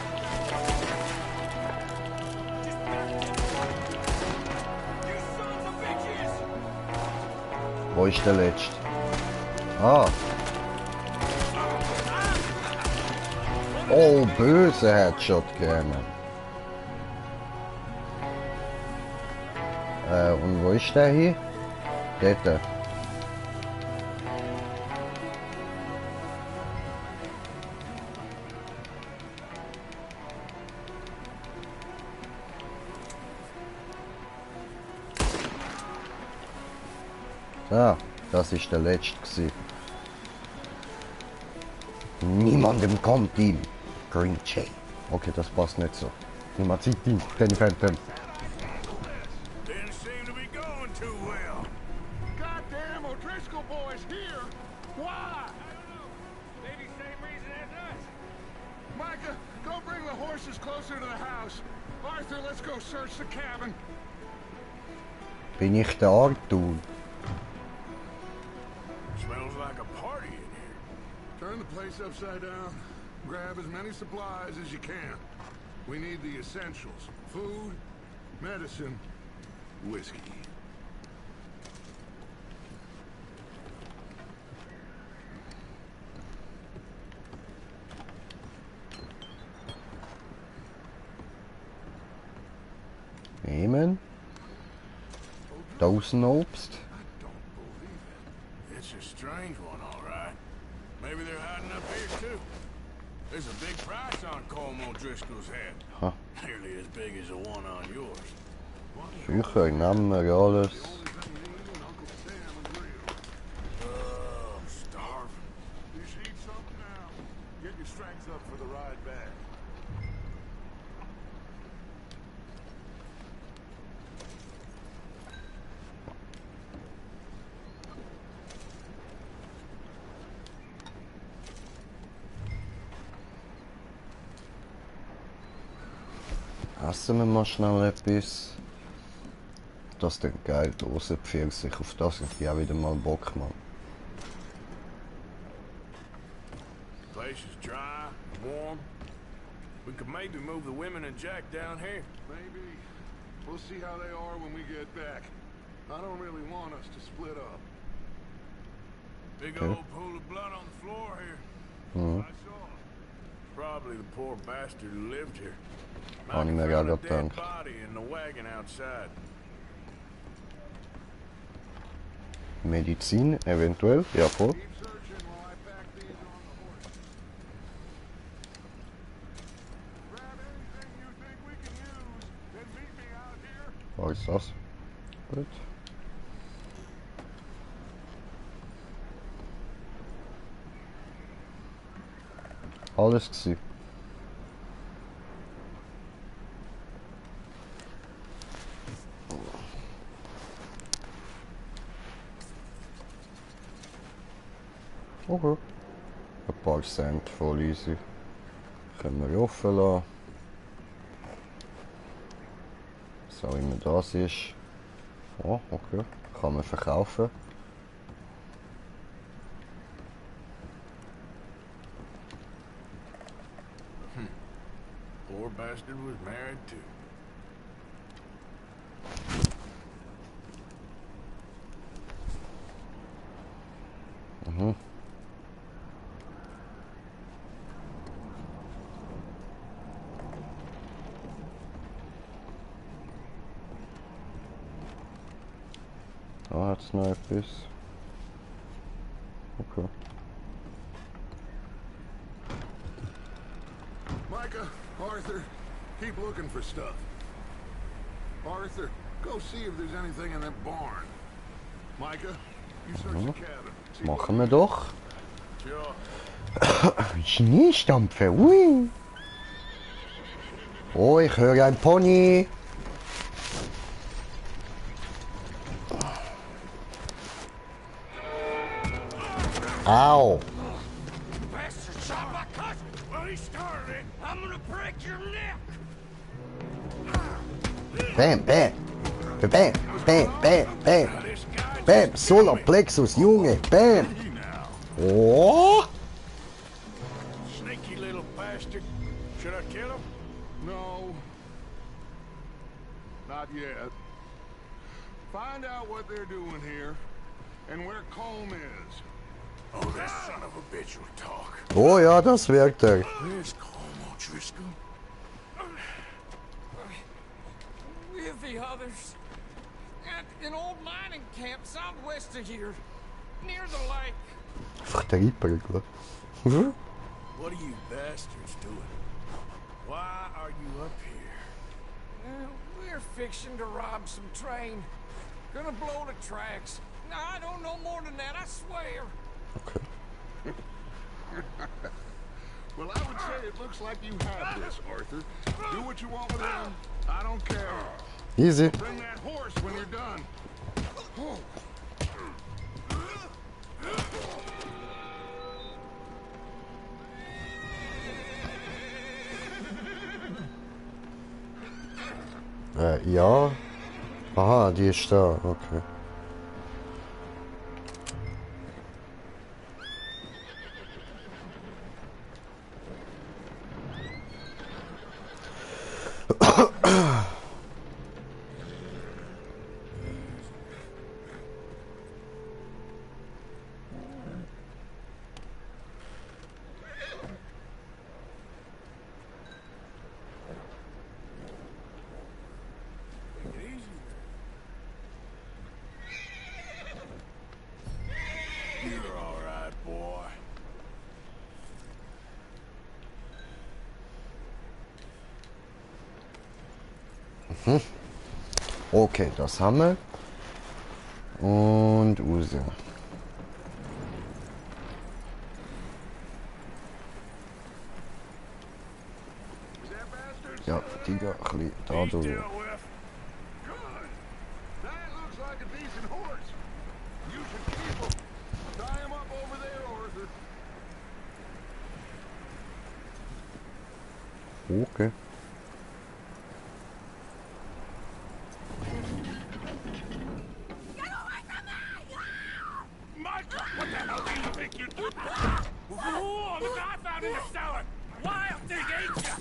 Wo ist der Letzte? Ah. Oh, böse Headshot gegeben. Und wo ist der hier? Dort. Ah, das ist der Letzte gewesen. Niemandem kommt ihm. Green Chain. Okay, das passt nicht so. Niemand sieht ihn, den Phantom. Didn't seem to be going too well. Goddamn O'Driscoll boys here. Why? Maybe same reason as us. Micah, go bring the horses closer to the house. Arthur, let's go search the cabin. Bin ich der Arthur? Smells like a party in here. Turn the place upside down. Grab as many supplies as you can. We need the essentials. Food, medicine, whiskey. Nehmen. Dosenobst. It's a strange one, all right. Maybe they're hiding up here, too. There's a big price on Colm O'Driscoll's head. Huh. Nearly as big as the one on yours. Bücher, Namen, alles. Oh, I'm starving. You should eat something now. Get your strength up for the ride back. essen wir mal schnell etwas. Das ist dann geil, Dosenpfirsich. Auf das habe ich auch wieder mal Bock, Mann. Place is dry, warm. We could maybe move the women and Jack down here. Maybe. We'll see how they are when we get back. I don't really want us to split up. Big Okay. old pool of blood on the floor here. Mhm. I saw it. Probably the poor bastard who lived here. Habe ich mir Found auch a dead gedacht. body in the wagon outside. Medizin, eventuell, ja voll. Keep searching while I pack these on the horse. Grab anything you think we can use, then meet me out here. Was ist das? Gut. Alles gsi. Okay. Ein paar Cent, voll easy. Können wir offen lassen. Was auch immer das ist. Oh, okay. Kann man verkaufen. Poor bastard was married too. Mhm. Da hat's noch etwas. Okay. Micah, Arthur, keep looking for stuff. Arthur, go see if there's anything in that barn. Micah, you search the cabin. See what Machen wir doch. Sure. Schneestampfe, ui. Oh, ich höre ein Pony. Au. Bastard shot my cousin! Well, he started it. I'm gonna break your neck! Bam, bam. Bam, bam, bam, bam. Bam, Solar Plexus, Junge. Bam. Oh. Sneaky little bastard. Should I kill him? No. Not yet. Find out what they're doing here and where Colm is. Oh, that son of a bitch will talk. Oh ja, das wirkt er. Where's Colm O'Driscoll? With the others. At an old mining camp southwest of here. Near the lake. Vertriebelig. What are you bastards doing? Why are you up here? We're fixing to rob some train. Gonna blow the tracks. No, I don't know more than that, I swear. Well, I would say it looks like you have this, Arthur. Do what you want with him. I don't care. Easy. Bring that horse when you're done. Ja. Aha, die ist da. Okay. You're all right, boy. Okay, das haben wir. Und Use. Ja, die gehen ein bisschen da durch. Good. That looks like a decent horse. You should keep him. Tie him up over there, Arthur. Okay. down in the cellar. Wild thing, ain't ya?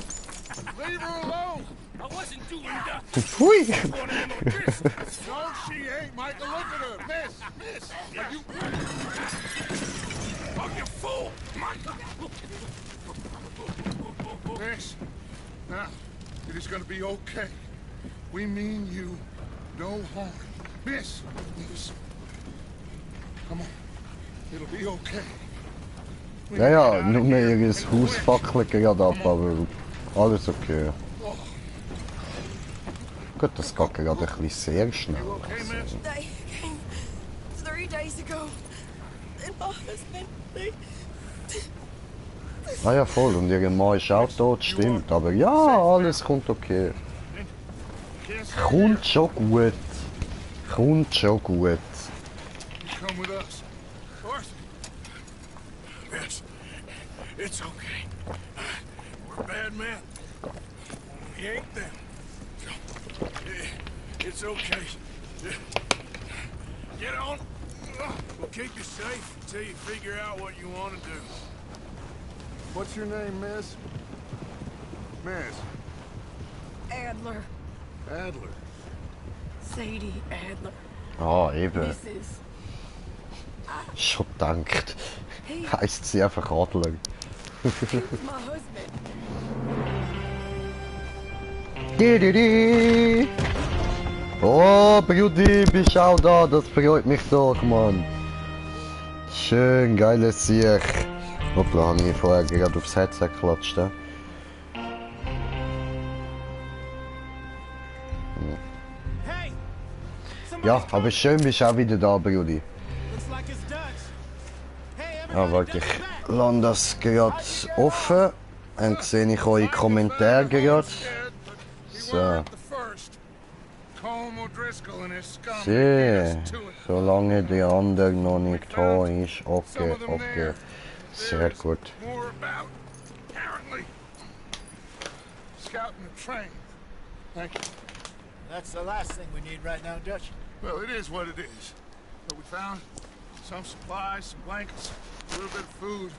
Leave her alone. I wasn't doing nothing. Hui! One of them O'Driscolls. No, she ain't, Michael. Look at her. Miss. Are you... Oh, you fool, Michael. Miss, now, it is gonna be okay. We mean you no harm. Miss, please. Come on. It'll be okay. Ja, ja, nur mehr ihr Haus fackeln gerade ab, aber alles okay. Gut, das geht gerade ein bisschen sehr schnell. Also. They came 3 days ago. And my husband, they... Ah ja, voll, und ihr Mann ist auch tot, stimmt. Aber ja, alles kommt okay. Kommt schon gut. Kommt schon gut. Come with us. Arthur. Yes, it's okay. We're bad men. We ain't them. It's okay. Get on. We'll keep you safe until you figure out what you want to do. What's your name, miss? Miss. Adler. Adler. Sadie Adler. Ah, eben. Mrs. Schon dankt. Heißt sie einfach Adler. My husband. Dididi. Oh, Brudi, bist auch da. Das freut mich so, Mann. Schön, geiles Sieg. Hoppla, habe ich vorher gerade aufs Headset geklatscht. Ja, aber schön bist du auch wieder da, Brudi. Ja, warte, ich lasse das gerade offen. Dann sehe ich eure Kommentare gerade. So. Sehr. Solange der andere noch nicht da ist. Okay, okay. Sehr gut. That's the last thing we need right now, Dutch. Well, it is what it is. But we found some supplies, some blankets, a little bit of food,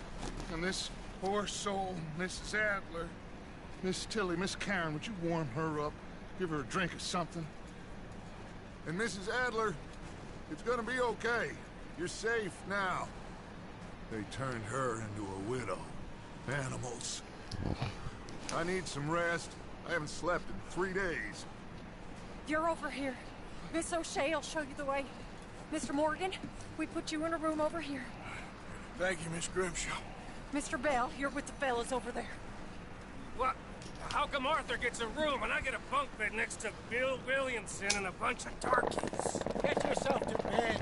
and this poor soul, Mrs. Adler, Miss Tilly, Miss Karen, would you warm her up? Give her a drink or something? And Mrs. Adler, it's gonna be okay. You're safe now. They turned her into a widow. Animals. I need some rest. I haven't slept in 3 days. You're over here. Miss O'Shea will show you the way. Mr. Morgan, we put you in a room over here. Thank you, Miss Grimshaw. Mr. Bell, you're with the fellas over there. What? How come Arthur gets a room and I get a bunk bed next to Bill Williamson and a bunch of darkies? Get yourself to bed.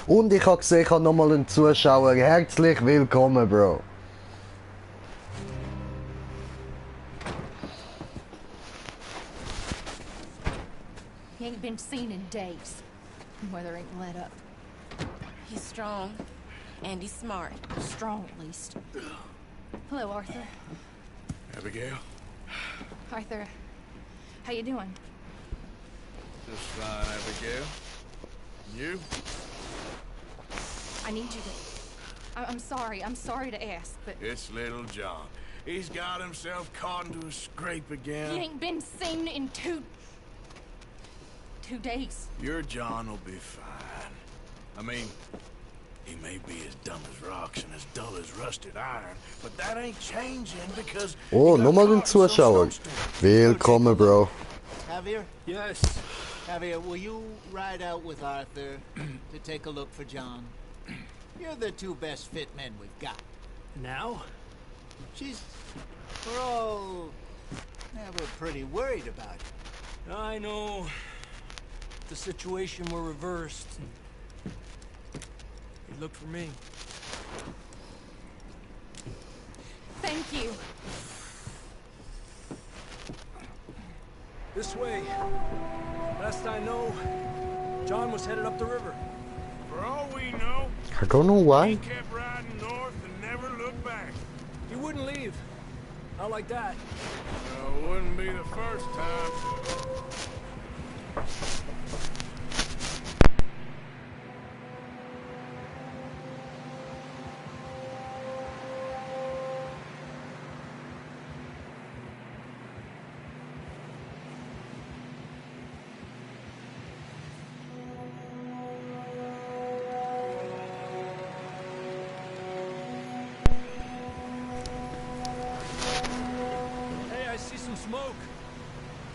Und ich habe gesehen, ich habe nochmal einen Zuschauer. Herzlich willkommen, Bro. He ain't been seen in days. Weather ain't let up. He's strong, and he's smart. Strong, at least. Hello, Arthur. Abigail? Arthur, how you doing? Just fine, Abigail. And you? I need you to... I'm sorry to ask, but... It's little John. He's got himself caught into a scrape again. He ain't been seen in two days. Your John will be fine. I mean, he may be as dumb as rocks and as dull as rusted iron, but that ain't changing because... Oh, nochmal ein Zuschauer. Willkommen, Bro. Javier? Yes. Javier, will you ride out with Arthur to take a look for John? You're the two best fit men we've got. Now? We're all... we're pretty worried about you. I know. The situation were reversed. He looked for me. Thank you. This way. Last I know, John was headed up the river. For all we know, I don't know why. he kept riding north and never looked back. He wouldn't leave. Not like that. Well, it wouldn't be the first time. Hey, I see some smoke.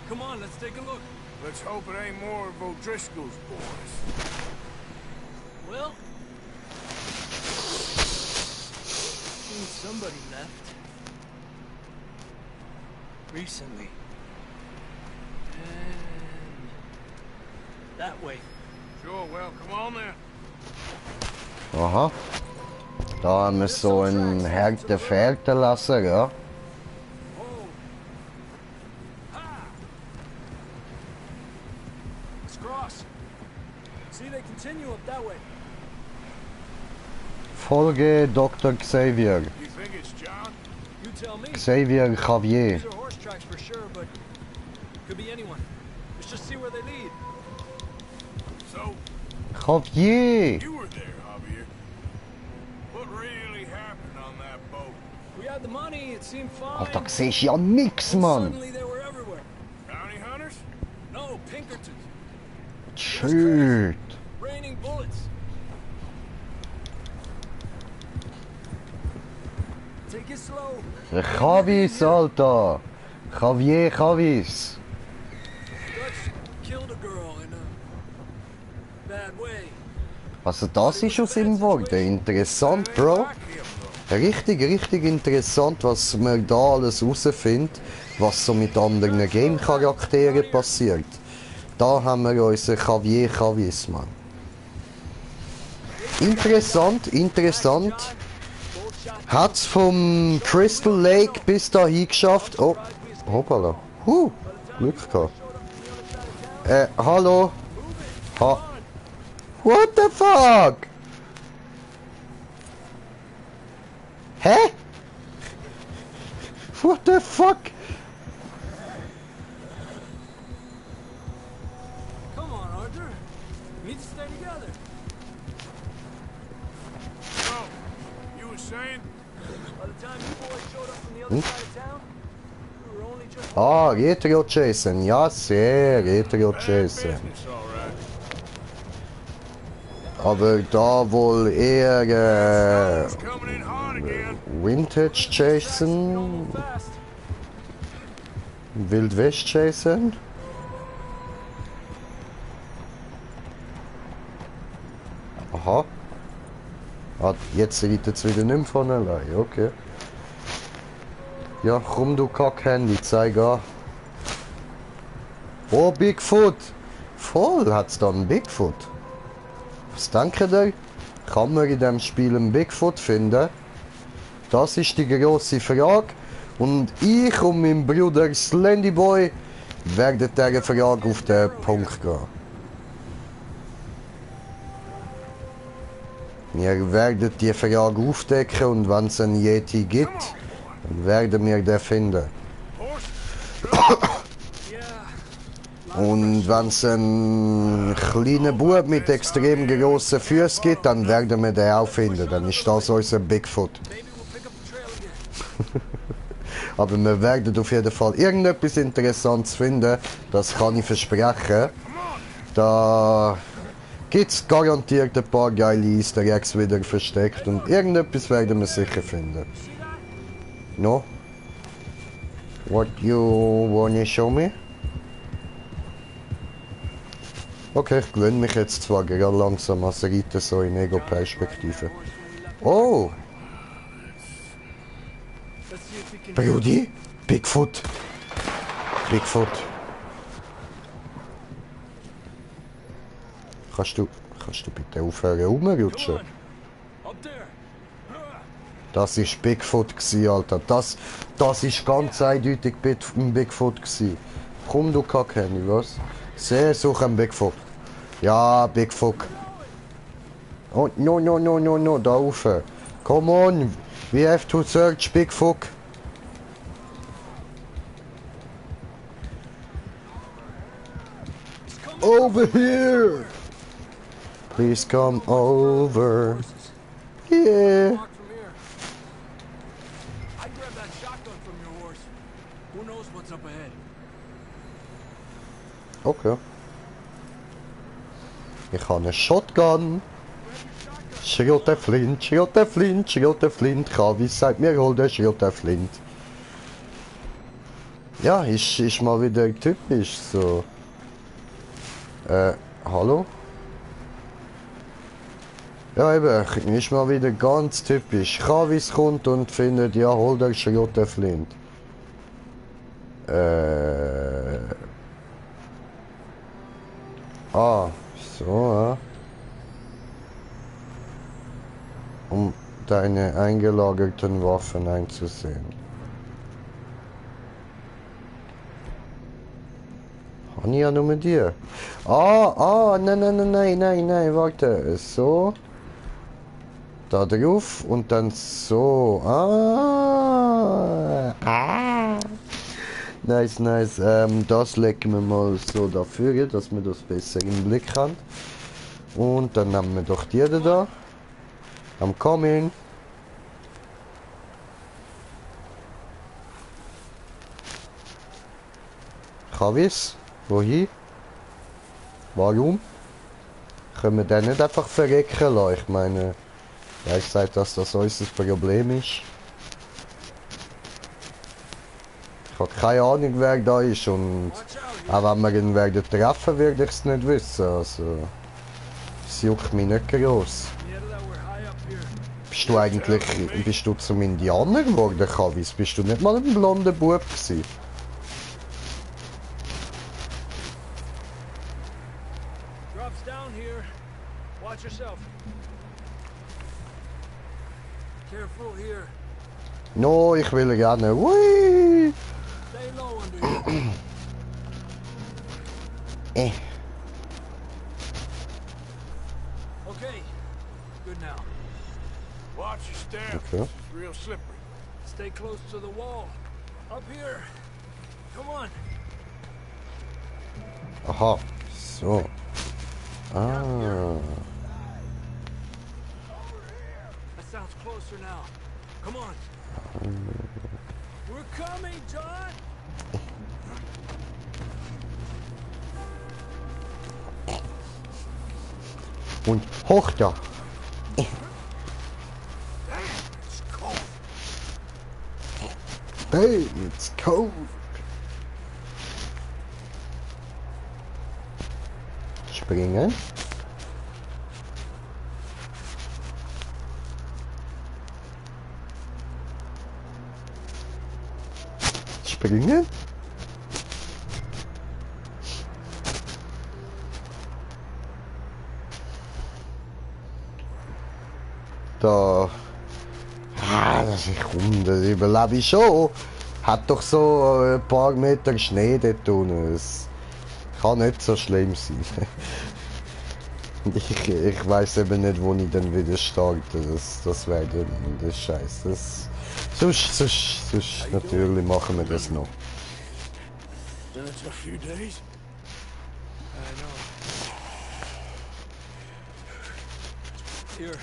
Come on, let's take a look. Let's hope it ain't more of O'Driscoll's boys. Well, seems somebody left. Recently. And that way. Sure, well, come on then. Aha. Da haben wir so einen Härtefährtenlasser, ja. Let's cross. See, they continue up that way. Folge Dr. Xavier. You think it's John? You tell me. Xavier Javier. These are horse tracks for sure, but could be anyone. Let's just see where they lead. So, Javier! you were there, Javier. What really happened on that boat? We had the money, it seemed fine. Alter, siehst ja nix, Mann! Suddenly they were everywhere. Bounty hunters? No, Pinkertons. Shit! Raining bullets. Take it slow. Javis, Alter! Javier Javis! Dutch killed a girl in a bad way. Also das ist aus ihm geworden. Interessant, Bro. Richtig, richtig interessant, was man da alles herausfindet, was so mit anderen Game-Charakteren passiert. Da haben wir unseren Javier Javis, Mann. Interessant, interessant. Hat's vom Crystal Lake bis dahin geschafft. Oh, hoppala. Glück gehabt. Hallo. What the fuck? Hä? What the fuck? Come on, Arthur. We need to stay together. So, you were saying? By the time you boys showed up from the other side of town, we were only just... Ah, Retro Jason. Ja, sehr Retro Jason. Business, all right. Aber da wohl eher It's coming in hot again. Vintage Jason, fast. Wild West Jason. Aha. Ah, jetzt reitet es wieder nicht mehr von allein, okay. Ja, komm du Kack-Handy, zeig an. Oh, Bigfoot! Voll hat's da einen Bigfoot. Was denkt ihr? Kann man in diesem Spiel einen Bigfoot finden? Das ist die grosse Frage. Und ich und mein Bruder Slendyboy werden dieser Frage auf den Punkt gehen. Wir werden die Frage aufdecken und wenn es einen Yeti gibt, dann werden wir den finden. Und wenn es einen kleinen Bub mit extrem grossen Füßen gibt, dann werden wir den auch finden. Dann ist das unser Bigfoot. Aber wir werden auf jeden Fall irgendetwas Interessantes finden. Das kann ich versprechen. Da gibt es garantiert ein paar geile Easter Eggs wieder versteckt. Und irgendetwas werden wir sicher finden. No? What you wanna show me? Okay, ich gewöhne mich jetzt zwar gerade langsam als Reiter so in Ego-Perspektive. Oh! Brudi? Bigfoot! Bigfoot! Kannst du bitte aufhören rumrutschen? Das ist Bigfoot gsi, Alter. Das ist ganz eindeutig ein Bigfoot gsi. Komm du Kack-Handy, was? Sehr suche ein Bigfoot. Ja, Bigfoot. Oh, no, da rauf. Come on, we have to search Bigfoot. over here. Please come over. Yeah. Walk from here. I grabbed that shotgun from your horse. Who knows what's up ahead? Okay. Ich habe eine Shotgun. Schild der Flint, Schild der Flint, Schild der Flint. Kavis sagt mir, hol der Schild der Flint. Ja, ist mal wieder typisch so. Hallo? Ja eben, ist mal wieder ganz typisch. Kavis kommt und findet, ja, hol der Schild der Flint. Ah, so, ja. Um deine eingelagerten Waffen einzusehen. Habe ich ja nur mit dir. Nein, warte. So. Da drauf und dann so. Nice. Das legen wir mal so dafür, dass wir das besser im Blick haben. Und dann nehmen wir doch die da. I'm coming. Kavis? Wohin? Warum? Können wir den nicht einfach verrecken lassen? Ich meine, wer sagt, dass das unser Problem ist? Ich habe keine Ahnung, wer da ist und auch wenn wir ihn werden treffen, würde ich es nicht wissen. Also, es juckt mich nicht groß. Bist du zum Indianer geworden, Kavis? Bist du nicht mal ein blonder Bub gewesen? Drops down here. Watch yourself. Careful here. No, ich will gerne. Whee! Stay low under here. Okay. Good now. Watch your step. Okay. It's real slippery. Stay close to the wall. Up here. Come on. Aha, so. Ah. That sounds closer now. Come on. We're coming, John. Und hoch da. Hey, it's cold. Springen. Springen. Da. Das ist rum, das überlebe ich schon. Hat doch so ein paar Meter Schnee dort unten. Es kann nicht so schlimm sein. Ich weiß eben nicht, wo ich dann wieder starte. Das wäre dann der Scheiß. Sonst natürlich machen wir das noch. Been a tough few days. I know. Here.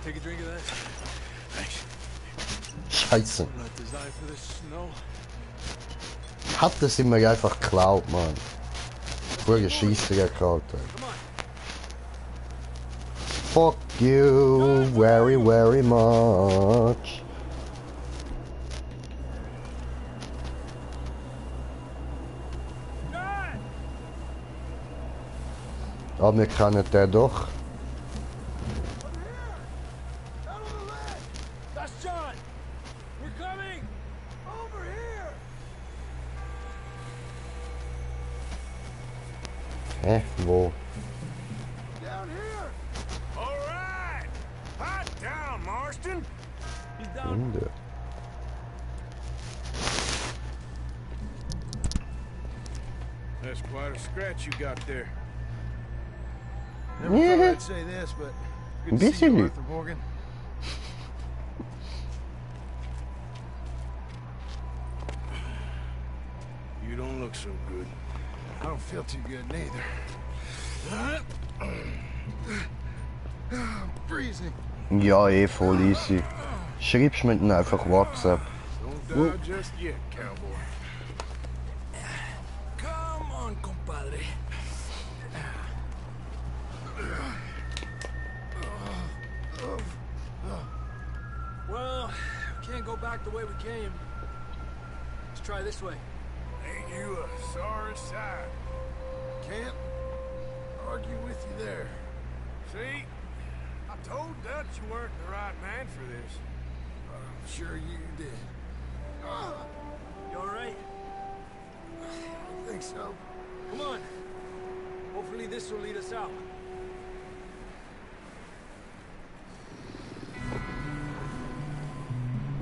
Take a drink of that. Thanks. Scheiße. Not designed for this snow. Hat das immer einfach geklaut, Mann. Vorher schießt er geklaut. Fuck you very, very much. Aber wir kennen den doch. That's John. We're coming. Over here. Hä? Wo? Down here. All right. Hot down, Marston. He's down. Ende. That's quite a scratch you got there. Yeah. Never thought I'd say this, but good to see you, Arthur Morgan. You don't look so good. I don't feel too good neither. I'm freezing. Ja, eh voll easy. Schreibst mir dann einfach WhatsApp. Don't die just yet, cowboy. Come on, compadre. Well, we can't go back the way we came. Let's try this way. Ain't you a sorry sight? Can't argue with you there. See? I told Dutch you weren't the right man for this. I'm sure you did. You alright? I think so. Come on. Hopefully this will lead us out.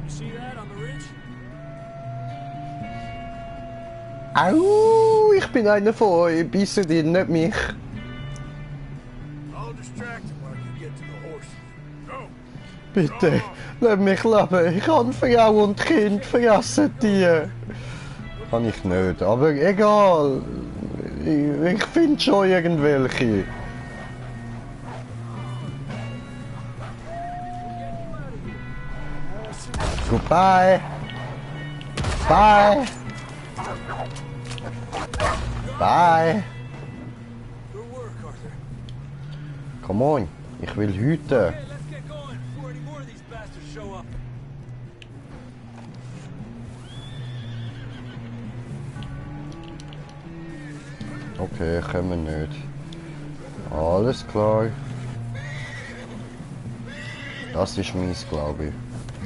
You see that on the ridge? Au, ich bin einer von euch. Bisset ihr nicht mich. I'll distract him while you get to the horse. Go! Bitte, lass mich leben. Ich habe Frau und Kind, vergessen die. Kann ich nicht, aber egal. Ich finde schon irgendwelche. Goodbye. Bye. Bye. Come on, ich will hüten. Okay, können wir nicht. Alles klar. Das ist mies, glaube ich.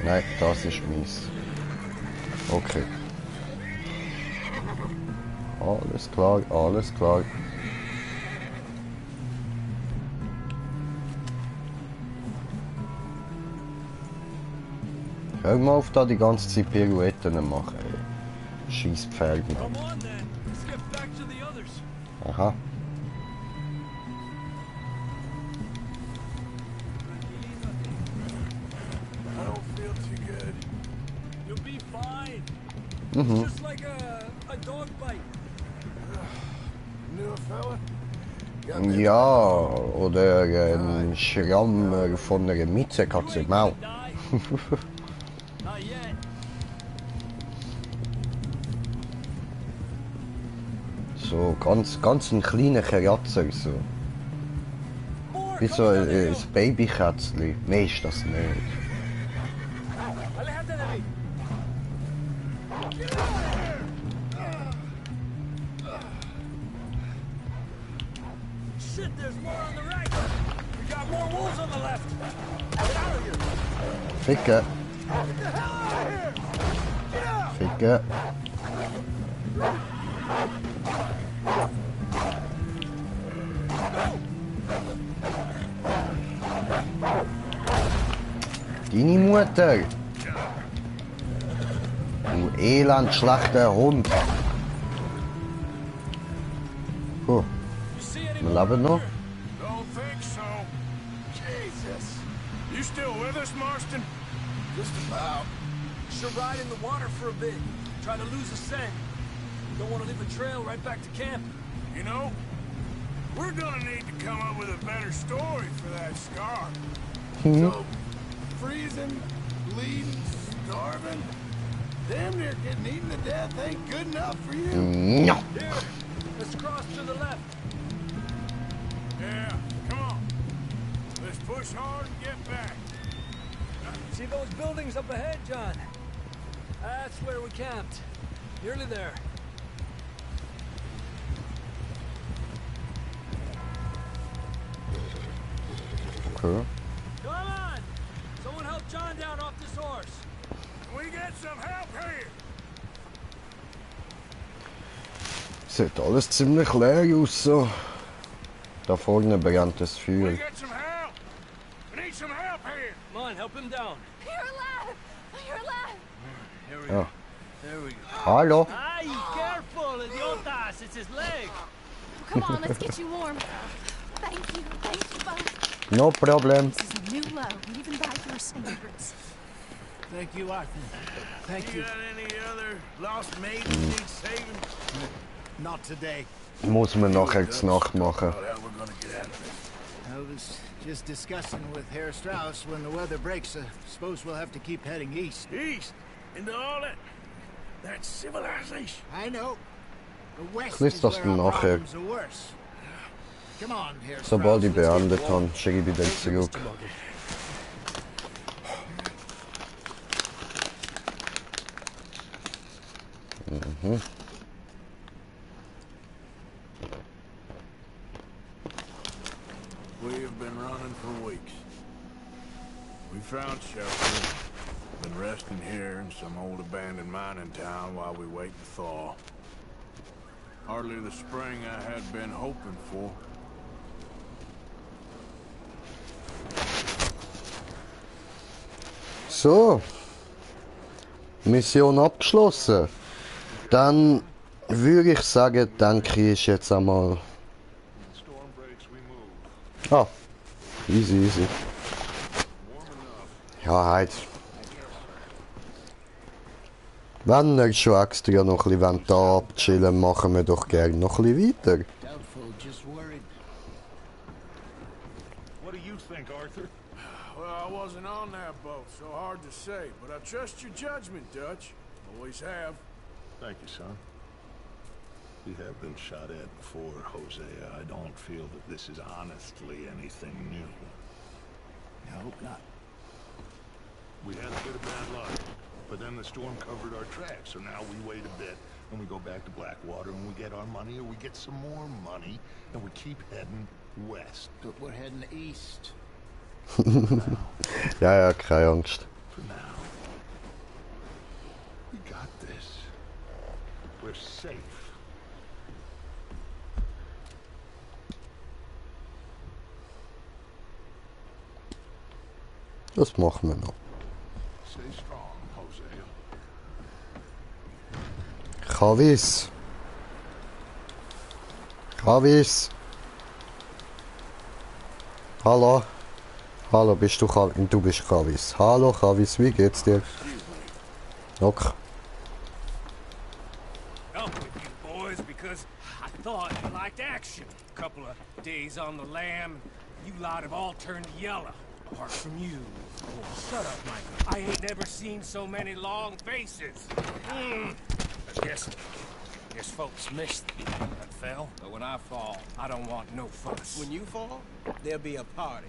Nein, das ist mies. Okay. Alles klar, alles klar. Hör mal auf, da die ganze Zeit Pirouetten machen. Scheiß Pferde. Aha. I don't feel too good. You'll be fine. Mhm. Just like a dog bite. Knew a fella? Ja, oder ein Schramm von einer Miezekatze im Maul. So ganz ein kleiner Kratzer, so. Wie so ein Babykätzchen. Mehr ist das nicht. Shit, there's more on the right. We got more wolves on the left. Get out of here. Ficke. Get the hell out of here. Get out. Ficke. Deine Mutter. Du elend schlechter Hund. Oh. Wir leben noch. Don't think so. Jesus. You still with us, Marston? Just about. Should ride in the water for a bit. Try to lose a scent. Don't want to leave a trail right back to camp. You know, we're gonna need to come up with a better story for that scar. So, freezing, bleeding, starving, damn near getting eaten to death ain't good enough for you. No. Here, let's cross to the left. Yeah, come on. Let's push hard and get back. See those buildings up ahead, John? That's where we camped. Nearly there. Okay. Come on! Someone help John down off this horse. Can we get some help here? Sieht alles ziemlich leer aus so. Da vorne brennt das Feuer. We get some help. We need some help here. Come on, help him down. You're alive! You're alive! Here we Ja. go. There we go. Hallo. Ay, careful, idiotas! It's his leg. Come on, let's get you warm. Thank you both. No problem. This is a new low, even by your standards. Thank you, Arthur. Thank you. You got any other lost maidens need saving? Not today. Muss man nachher zur Nacht machen. I was just discussing with Herr Strauss when the weather breaks. Suppose we'll have to keep heading east. East? Into all that civilization. I know. The west Ich lese is das where dann our nachher. problems are worse. Come on, Herr Sobald ich Strauss, let's get beendet walking. habe, schicke ich wieder zurück. Mhm. We've been running for weeks. We found shelter. Been resting here in some old abandoned mining town while we wait to thaw. Hardly the spring I had been hoping for. So. Mission abgeschlossen. Dann würde ich sagen, danke ist jetzt einmal. Ah. Easy, easy. Ja, halt. Wenn ihr schon extra noch ein bisschen da abchillen, machen wir doch gerne noch ein bisschen weiter. Doubtful, just worried. What do you think, Arthur? Well, I wasn't on that boat, so hard to say. But I trust your judgment, Dutch. Always have. Thank you, son. We have been shot at before, Hosea. I don't feel that this is honestly anything new. I hope not. We had a bit of bad luck, but then the storm covered our tracks, so now we wait a bit, and we go back to Blackwater, and we get our money, or we get some more money, and we keep heading west. But we're heading east. Ja, ja, keine Angst. For now. We got this. We're safe. Das machen wir noch. Stay strong, Hosea. Chavis. Chavis. Hallo. Hallo, bist du Chavis? Du bist Chavis. Hallo Chavis, wie geht's dir? Okay. Come with you boys because I thought you liked action. A couple of days on the lam, you lot have all turned yellow. Apart from you. Oh, shut up, Michael. I ain't never seen so many long faces. I guess folks missed that fell. But when I fall, I don't want no fuss. When you fall, there'll be a party.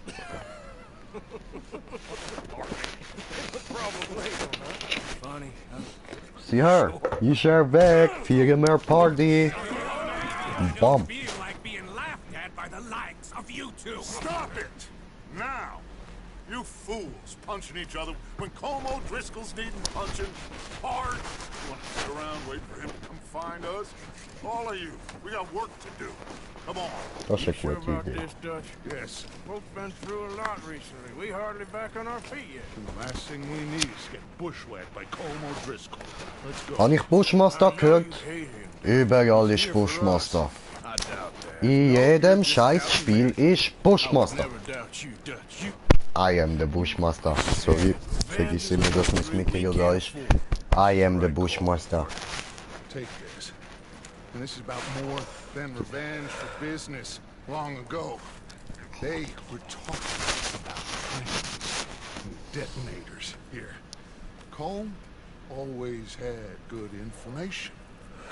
Probably. Funny, huh? Sieh her, ich er weg, vieren wir Party. Bam. Feel like being laughed at by the likes of you two. Stop it! Now! You fools punching each other when Colm O'Driscoll's needing punching hard. You want to sit around waiting for him to come find us? All of you, we got work to do. Come on. Das ist eine Sure gute about Idee. this, Dutch? Yes. Folks been through a lot recently. We hardly back on our feet yet. The last thing we need is to get bushwhacked by Colm O'Driscoll. Let's go. Habe ich Bushmaster gehört? Hate him. Überall ist Bushmaster. I doubt that. In jedem Scheißspiel ist Bushmaster. Never doubt you, Dutch. You I am the Bushmaster. Sorry, vergiss immer, dass man es mitgekriegt ist. I am the Bushmaster. Take this. And this is about more than revenge for business long ago. They were talking about planes and detonators here. Colm always had good information.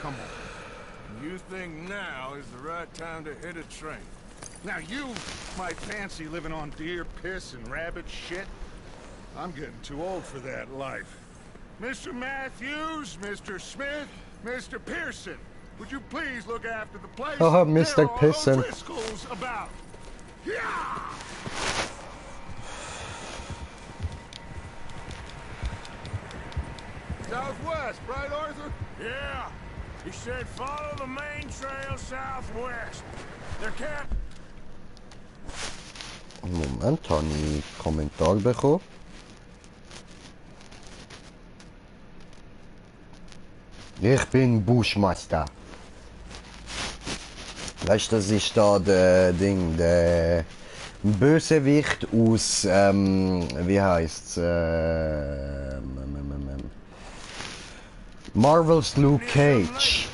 Come on. You think now is the right time to hit a train? Now you might fancy living on deer piss and rabbit shit. I'm getting too old for that life. Mr. Matthews, Mr. Smith, Mr. Pearson, would you please look after the place? Haha, Mr. There are Pearson. O'Driscolls about. Yeah! Southwest, right, Arthur? Yeah. He said follow the main trail southwest. There can't... Moment, habe ich einen Kommentar bekommen? Ich bin Bushmaster. Weißt du, das ist da der Ding, der Bösewicht aus, wie heißt's, Marvel's Luke Cage.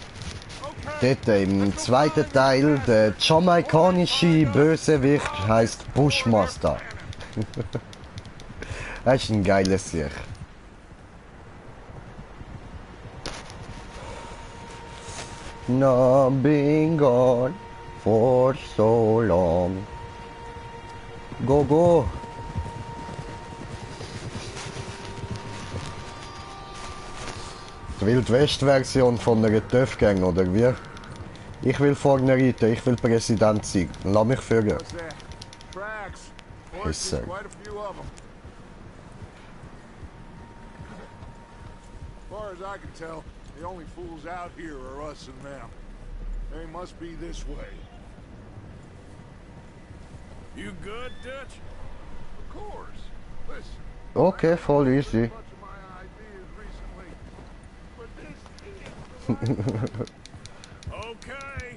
Okay, Dort im zweiten Teil, der jamaikanische Bösewicht heißt Bushmaster. Das ist ein geiles Sieg. No, been gone for so long. Go, go! Die Wild-West-Version von einer TÜV-Gang, oder wie? Ich will vorne reiten, ich will Präsident sein. Lass mich führen. Pisser. Far as I can tell, the only fools out here are us and them. They must be this way. You good, Dutch? Of course. Listen. Okay, voll easy. Okay.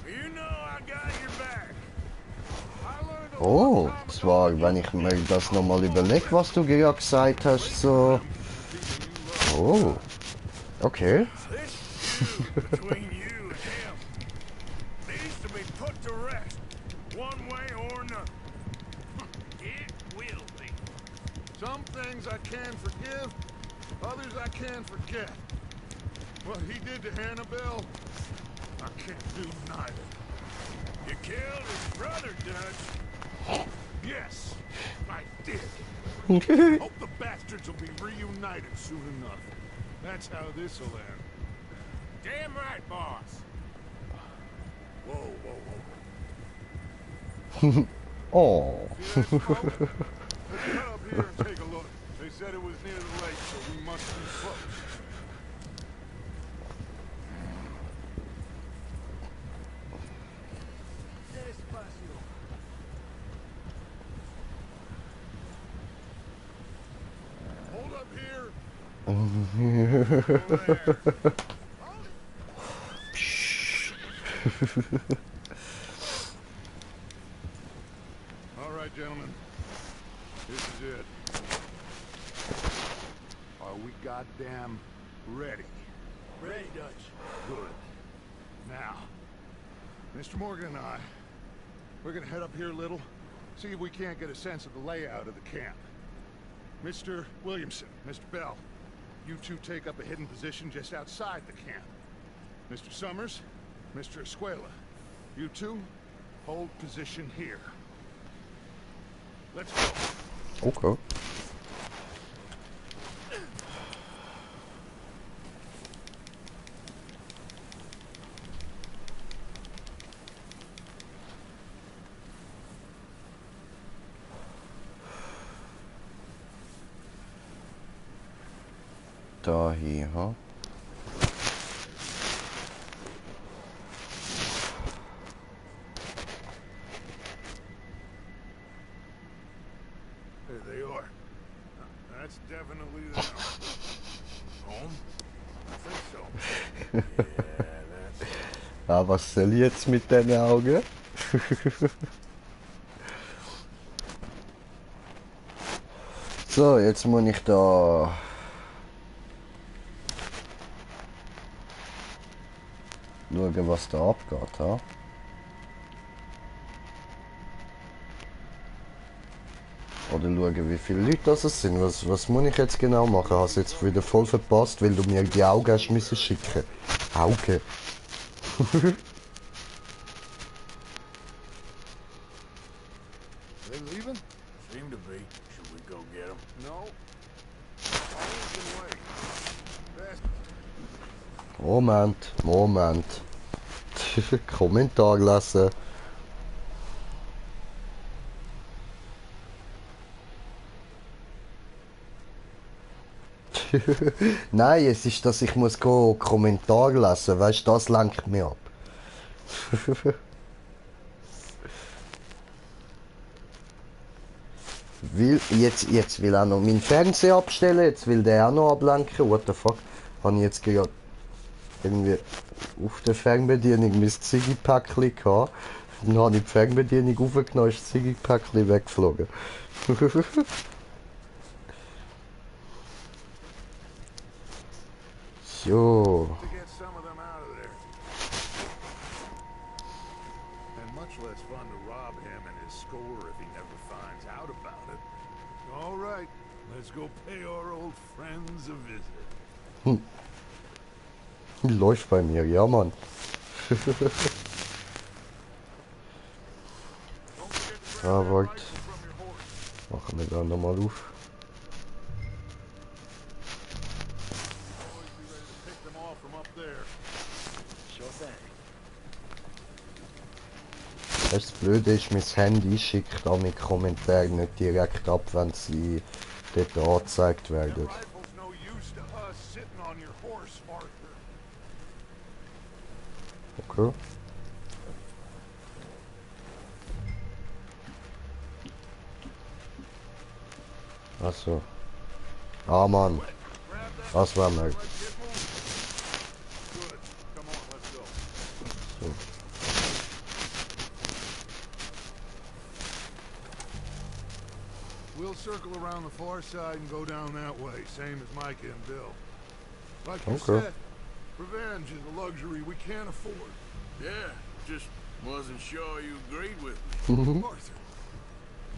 You know I got your back. Oh, zwar, wenn ich mir das nochmal überlege, was du gerade gesagt hast, so... Oh, okay. Between you and him needs to be put to rest, one way or another. It will be. Some things I can forgive, others I can forget. What he did to Hannibal, I can't do neither. You killed his brother, Dutch. Yes, I did. Hope the bastards will be reunited soon enough. That's how this'll end. Damn right, boss. Whoa, whoa, whoa. Oh. See that smoke? Let's cut up here and take a look. They said it was near the lake, so we must be close. Hold up here. All right, gentlemen. This is it. Are we goddamn ready? Ready, Dutch. Good. Now, Mr. Morgan and I, we're gonna head up here a little, see if we can't get a sense of the layout of the camp. Mr. Williamson, Mr. Bell, you two take up a hidden position just outside the camp. Mr. Summers, Mr. Escuela, you two hold position here. Let's go. Okay. Da hier, ha? There they are. That's definitely them. Home? I think so. Yeah, that's... Ah, was soll ich jetzt mit den Augen? So, jetzt muss ich da... schauen, was da abgeht, ha? Oder schauen, wie viele Leute das sind. Was muss ich jetzt genau machen? Ich habe es jetzt wieder voll verpasst, weil du mir die Augen hast müssen schicken. Augen. They leaving? Seem to be. Should we go get them? No. I can wait. Best. Moment. Kommentar lassen. Nein, es ist, dass ich muss Kommentar lesen. Weißt du, das lenkt mich ab. Jetzt will er noch meinen Fernseher abstellen, jetzt will der auch noch ablenken. What the fuck? Habe ich jetzt gerade irgendwie auf der Fernbedienung mein Ziggy-Päckchen gehabt. Dann habe ich die Fernbedienung aufgenommen, ist das Ziggy-Päckchen weggeflogen. So. score if he never finds out about it. All right, let's go pay our old friends a visit. Läuft bei mir, ja Mann. Jawohl. Machen wir da nochmal auf. Das Blöde ist, mein Handy schickt an meine Kommentare nicht direkt ab, wenn sie dort angezeigt werden. Okay. Achso. Ah Mann. Das war mal. So. We'll circle around the far side and go down that way, same as Micah and Bill. Like you said, revenge is a luxury we can't afford. Yeah, just wasn't sure you agreed with me.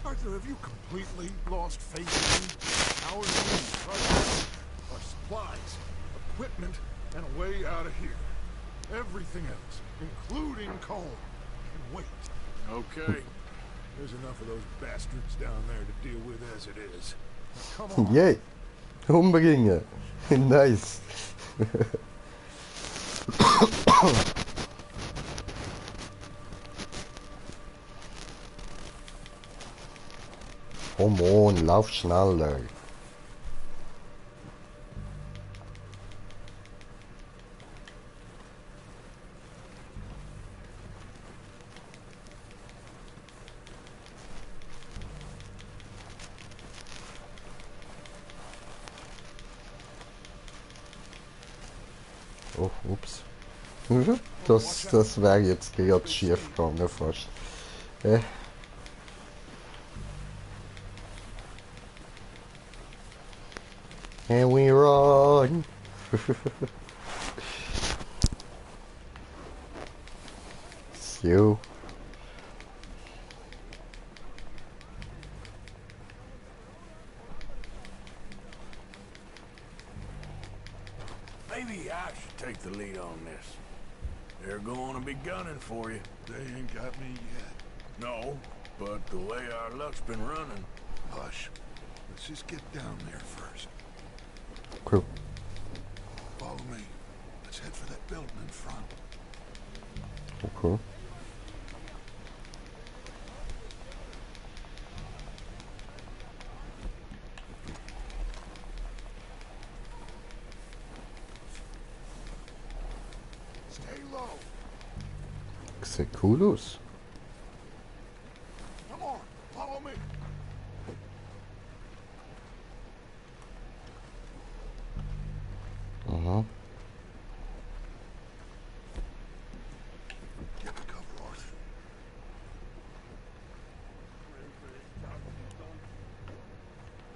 Arthur, have you completely lost faith in me? Our needs, our supplies, equipment, and a way out of here. Everything else, including Colm, can wait. Okay. There's enough of those bastards down there to deal with as it is. Now, come on. Yay! Umbringen! Nice! Come on, lauf schneller! Oh, ups. Das wäre jetzt gerade schief gegangen fast. And we run! So. Maybe I should take the lead on this. They're going to be gunning for you. They ain't got me yet. No, but the way our luck's been running. Hush. Let's just get down there first. Cool. Follow me. Let's head for that building in front. Okay. Stay low. Sieht cool aus. Come on, follow me. Aha. Get the cover, Arthur.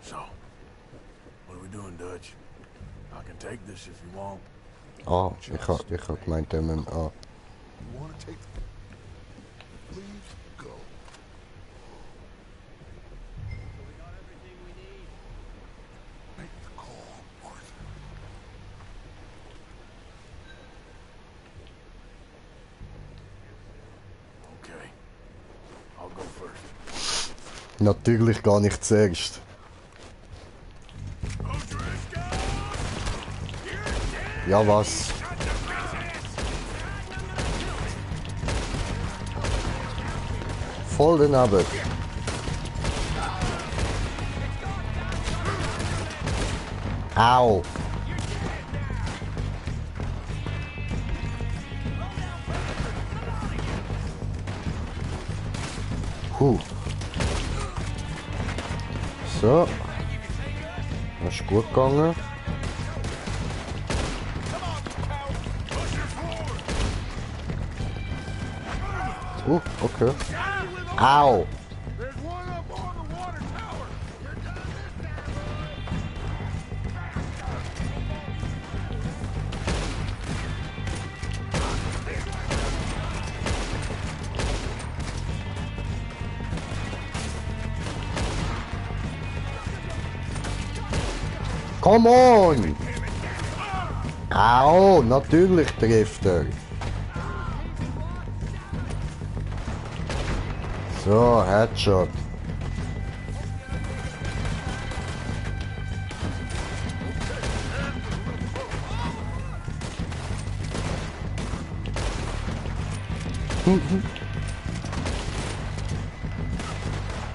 So, what are we doing, Dutch? I can take this if you want. Ah, ich hab gemeint, der mit dem A. You want to take the... Please go. Make the call, Arthur. Okay. I'll go first. Natürlich gar nicht zuerst. Ja, was? Voll daneben. Au. So. Das ist gut gegangen. Okay. Au. Come on! Au, natürlich trifft er. So, Headshot.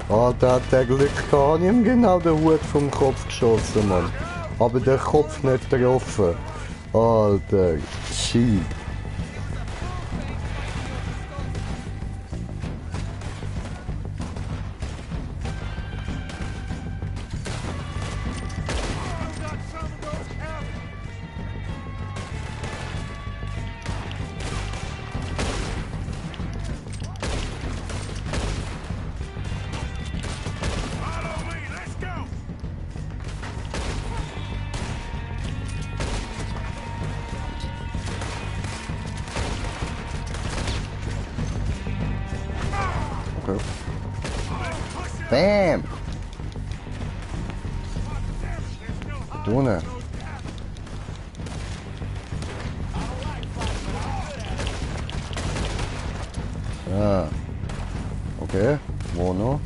Alter, hat der Glück gehabt, ich ihm genau den Hut vom Kopf geschossen, Mann. Aber der Kopf nicht getroffen. Alter, shit. Bam! Dune. Ah. Okay, wo noch?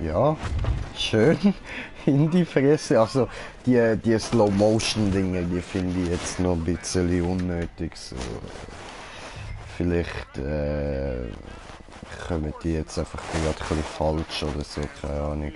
Ja, schön in die Fresse. Also die Slow-Motion-Dinge, die finde ich jetzt noch ein bisschen unnötig. So. Vielleicht kommen die jetzt einfach gerade ein bisschen falsch oder so, keine Ahnung.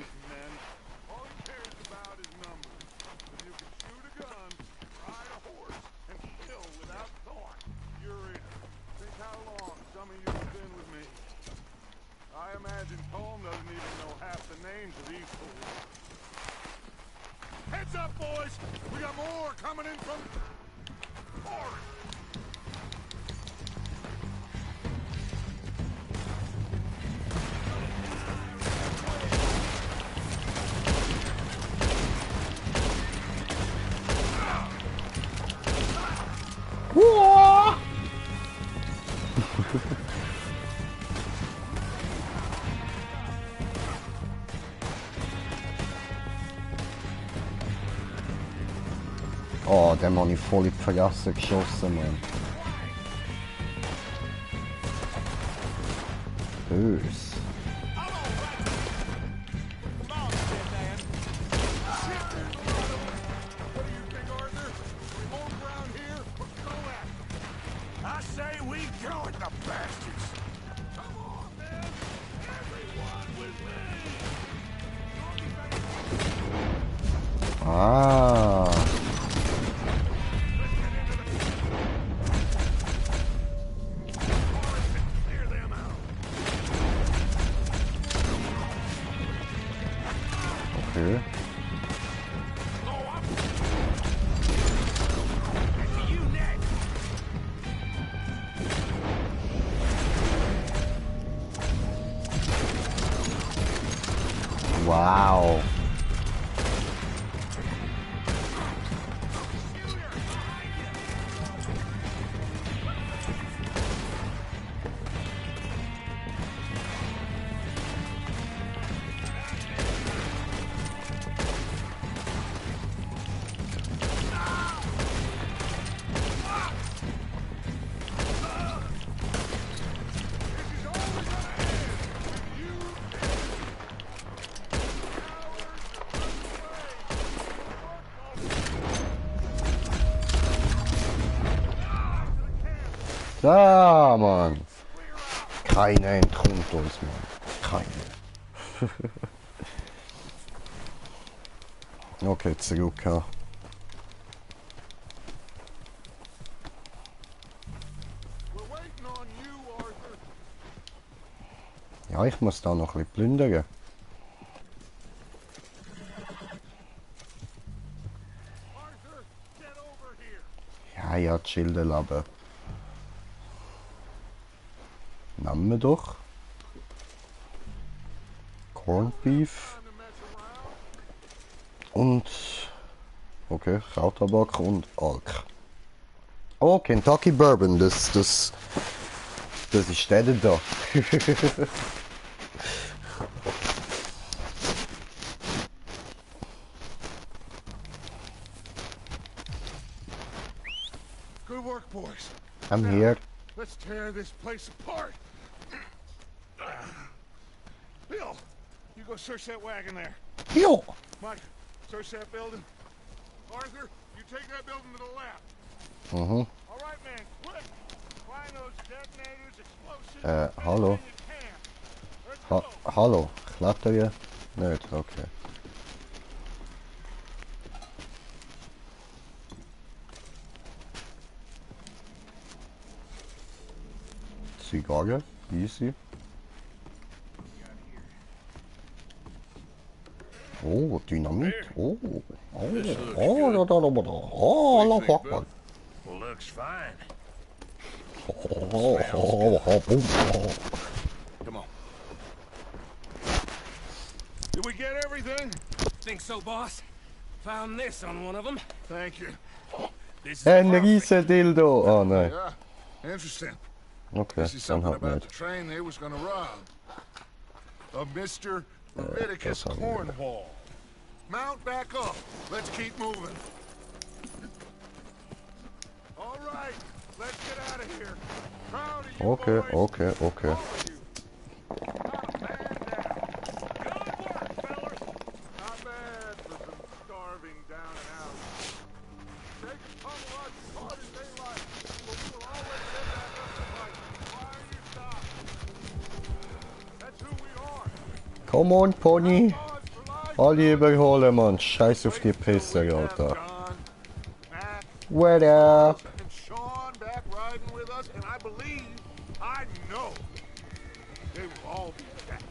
Heads up, boys! We got more coming in from... forward. Oh, den habe ich voll in die Fresse geschossen, Mann. Bös. I say we go at the bastards. Come on, man. Everyone with me. Ah. Okay. Wow. Da, Mann. Keiner entkommt uns, Mann. Keiner. Okay, zurück. Ja. Ja, ich muss da noch ein bisschen plündern. Ja, ja, chillen aber. Nehmen wir doch. Corned Beef. Und... Okay, Rauchtabak und Alk. Oh, Kentucky Bourbon, das ist der da. Good work, boys. I'm here. Let's tear this place apart. Bill, you go search that wagon there. Yo. Mike, search that building. Arthur, you take that building to the left. Mhm. All right, man, quick. Find those detonators, explosives. Hallo. Hallo. Klappt ihr? Nicht, okay. Zigarre, easy. Oh, Dynamit. Oh, Looks fine. Come on. Did we get everything? Think so, boss. Found this on one of them. Thank you. This is Ein riesen Dildo. Oh nein. Yeah, interesting. Okay, This is dann something halt about the nicht. train they was gonna rob. Of Mr. Leviticus das haben wir. Cornwall. Mount back up. Let's keep moving. All right, let's get out of here. Proud of you, Okay, boys. okay, okay. All of you. Not a man down. Good work, fellas. Not bad for some starving down and out. They can pummel us as hard as they like, but we will always get back up to fight. Fire your stop. That's who we are. Come on, Pony. Alle überholen, Mann. Scheiß auf die Pisse, Alter. What up? And Sean back riding with us, and I believe, I know, they will all be back.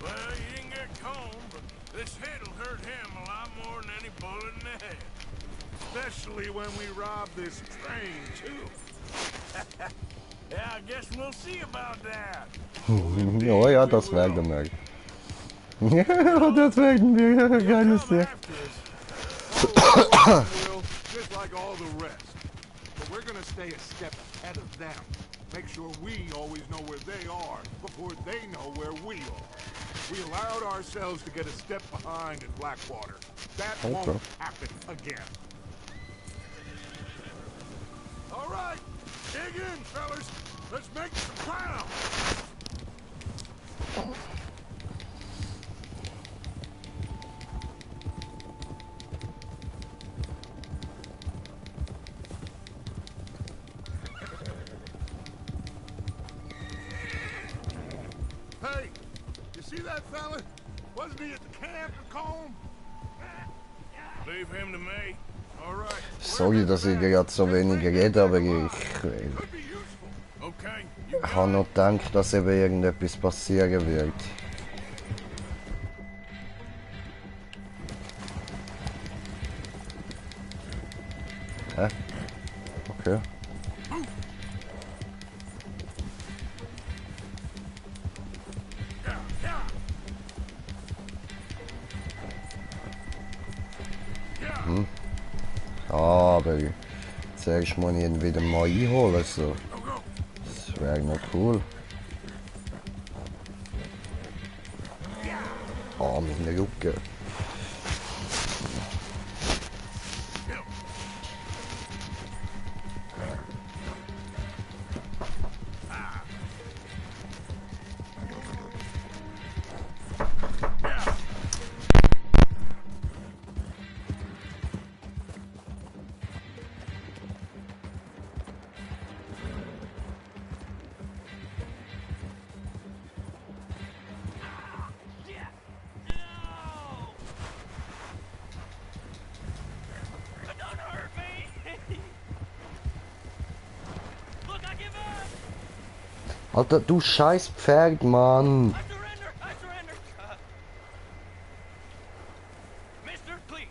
Well, you didn't get Colm, but this hit'll hurt him a lot more than any bullet in the head. Especially when we rob this train, too. Yeah, I guess we'll see about that. Oh ja, das werden wir. Ja, das werden wir. Geiles Ding. Just like all the rest. But we're gonna stay a step ahead of them. Make sure we always know where they are before they know where we are. We allowed ourselves to get a step behind in Blackwater. That won't happen again. All right, dig in, fellas. Let's make some ground. Hey, you see that fella? Wasn't he at the camp in Colm? Leave him to me. All right. Sorry, dass ich gerade so wenig rede, aber ich Okay. habe noch gedacht, dass eben irgendetwas passieren wird. Hä? Okay. Hm. Aber zuerst muss ich ihn wieder mal einholen, so. Das wäre noch cool. Oh, meine Rücken. Alter, du scheiß Pferd, Mann. Mister, please.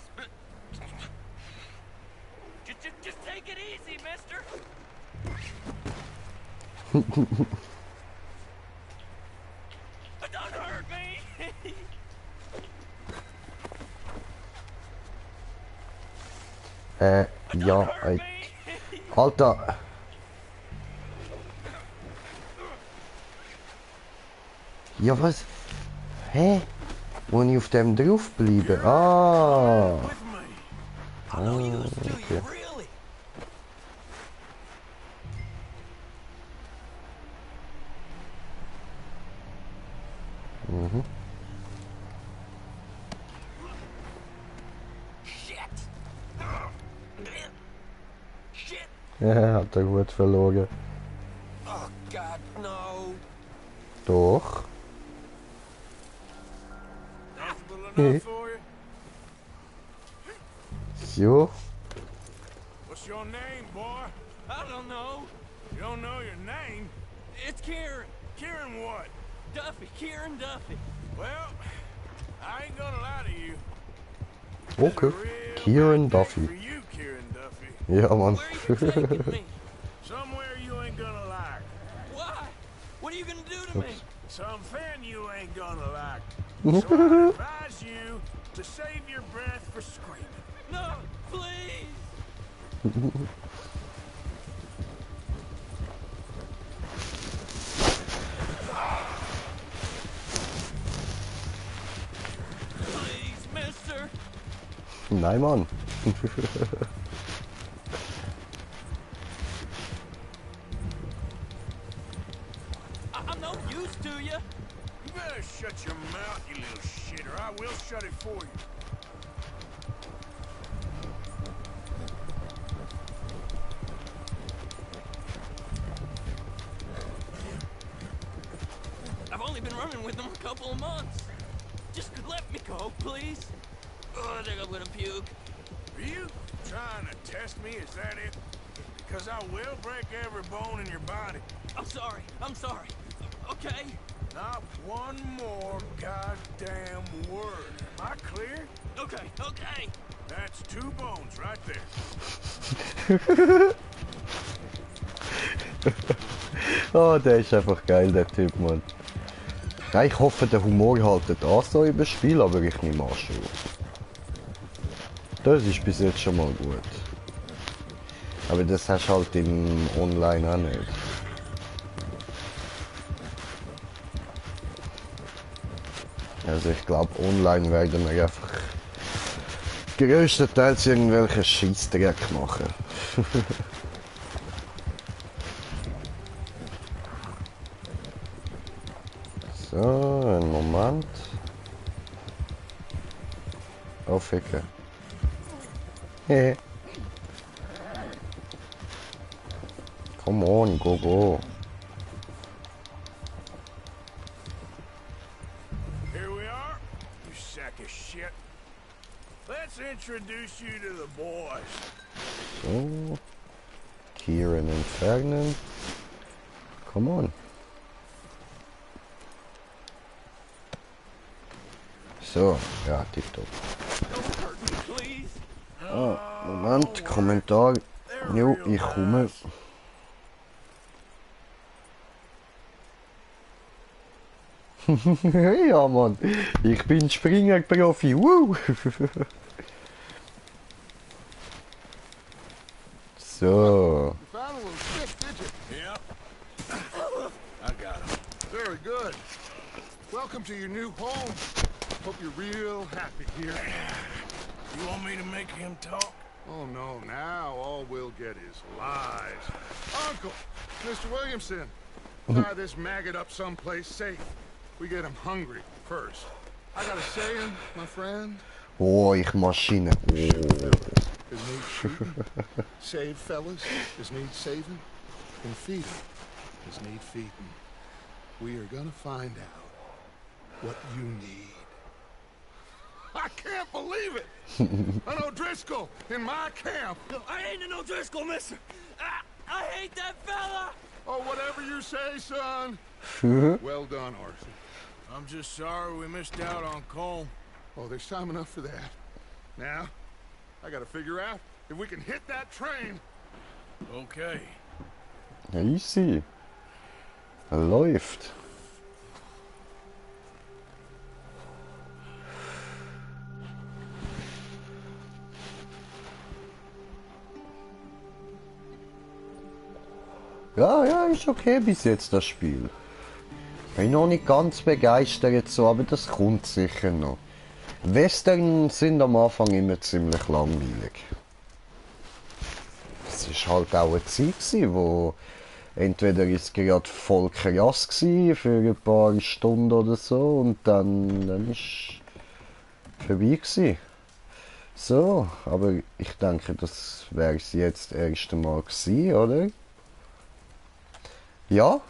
Just take it easy, mister. Don't hurt me. Ja, Alter! Ja, was? Hä? Wo ich auf dem drauf bleibe? Ah! Okay. Mhm. Ja, hat er gut verloren. Oh God, no. Doch. So. What's your name, boy? I don't know. You don't know your name? It's Kieran. Kieran what? Duffy. Kieran Duffy. Well, I ain't gonna lie to you. Okay. Kieran Duffy. For you, Kieran Duffy. Ja, Mann. Somewhere you ain't gonna like. Why? What are you gonna do to me? Something you ain't gonna like. So I advise you to save your breath for screaming. No, please. Please, mister. Nein, Mann. I'm no use to you. You better shut your mouth, you little shit, or I will shut it for you. I've only been running with them a couple of months. Just let me go, please. Oh, I think I'm gonna puke. Are you trying to test me? Is that it? Because I will break every bone in your body. I'm sorry. I'm sorry. Okay? Not one more goddamn word. Am I clear? Okay, okay. That's 2 bones right there. Oh, der ist einfach geil, der Typ, Mann. Ja, ich hoffe, der Humor haltet an so über das Spiel, aber ich nehme an schon. Das ist bis jetzt schon mal gut. Aber das hast du halt im Online auch nicht. Also ich glaube, online werden wir einfach größtenteils irgendwelche Scheissdreck machen. So, einen Moment. Aufwecken. Hehe. Come on, go, go. Here we are, you sack of shit. Let's introduce you to the boys. So. Kieran entfernen. Come on. So, ja, tipptopp. Oh, Moment, Kommentar. Jo, ich komme. Ja, Mann. Ich bin Springer-Profi. Woo! So. You found a little stick, did you? Yeah. I got him. Very good. Welcome to your new home. Hope you're real happy here. You want me to make him talk? Oh, no. Now all we'll get is lies. Uncle, Mr. Williamson, tie this maggot up someplace safe. We get him hungry first. I got a saying, my friend. Oh, ich Maschine. Oh. Is need shooting. Save fellas is need saving. And feeding is need feeding. We are gonna find out what you need. I can't believe it! An O'Driscoll in my camp! No, I ain't an O'Driscoll, mister! I hate that fella! Oh, whatever you say, son. Well done, Arthur. I'm just sorry we missed out on Cole. Oh, there's time enough for that. Now, I gotta figure out if we can hit that train. Okay. Easy. Läuft. Ja, ist okay bis jetzt das Spiel. Bin noch nicht ganz begeistert so, aber das kommt sicher noch. Western sind am Anfang immer ziemlich langweilig. Es ist halt auch eine Zeit gewesen, wo entweder ist gerade voll krass gewesen für ein paar Stunden oder so und dann ist vorbei gewesen. So, aber ich denke, das wäre es jetzt das erste Mal gewesen, oder? Ja,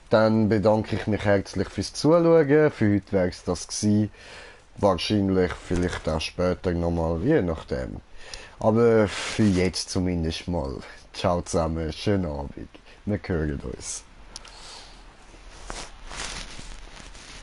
dann bedanke ich mich herzlich fürs Zuschauen. Für heute wäre es das gewesen. Wahrscheinlich vielleicht auch später nochmal, je nachdem. Aber für jetzt zumindest mal. Ciao zusammen, schönen Abend. Wir hören uns.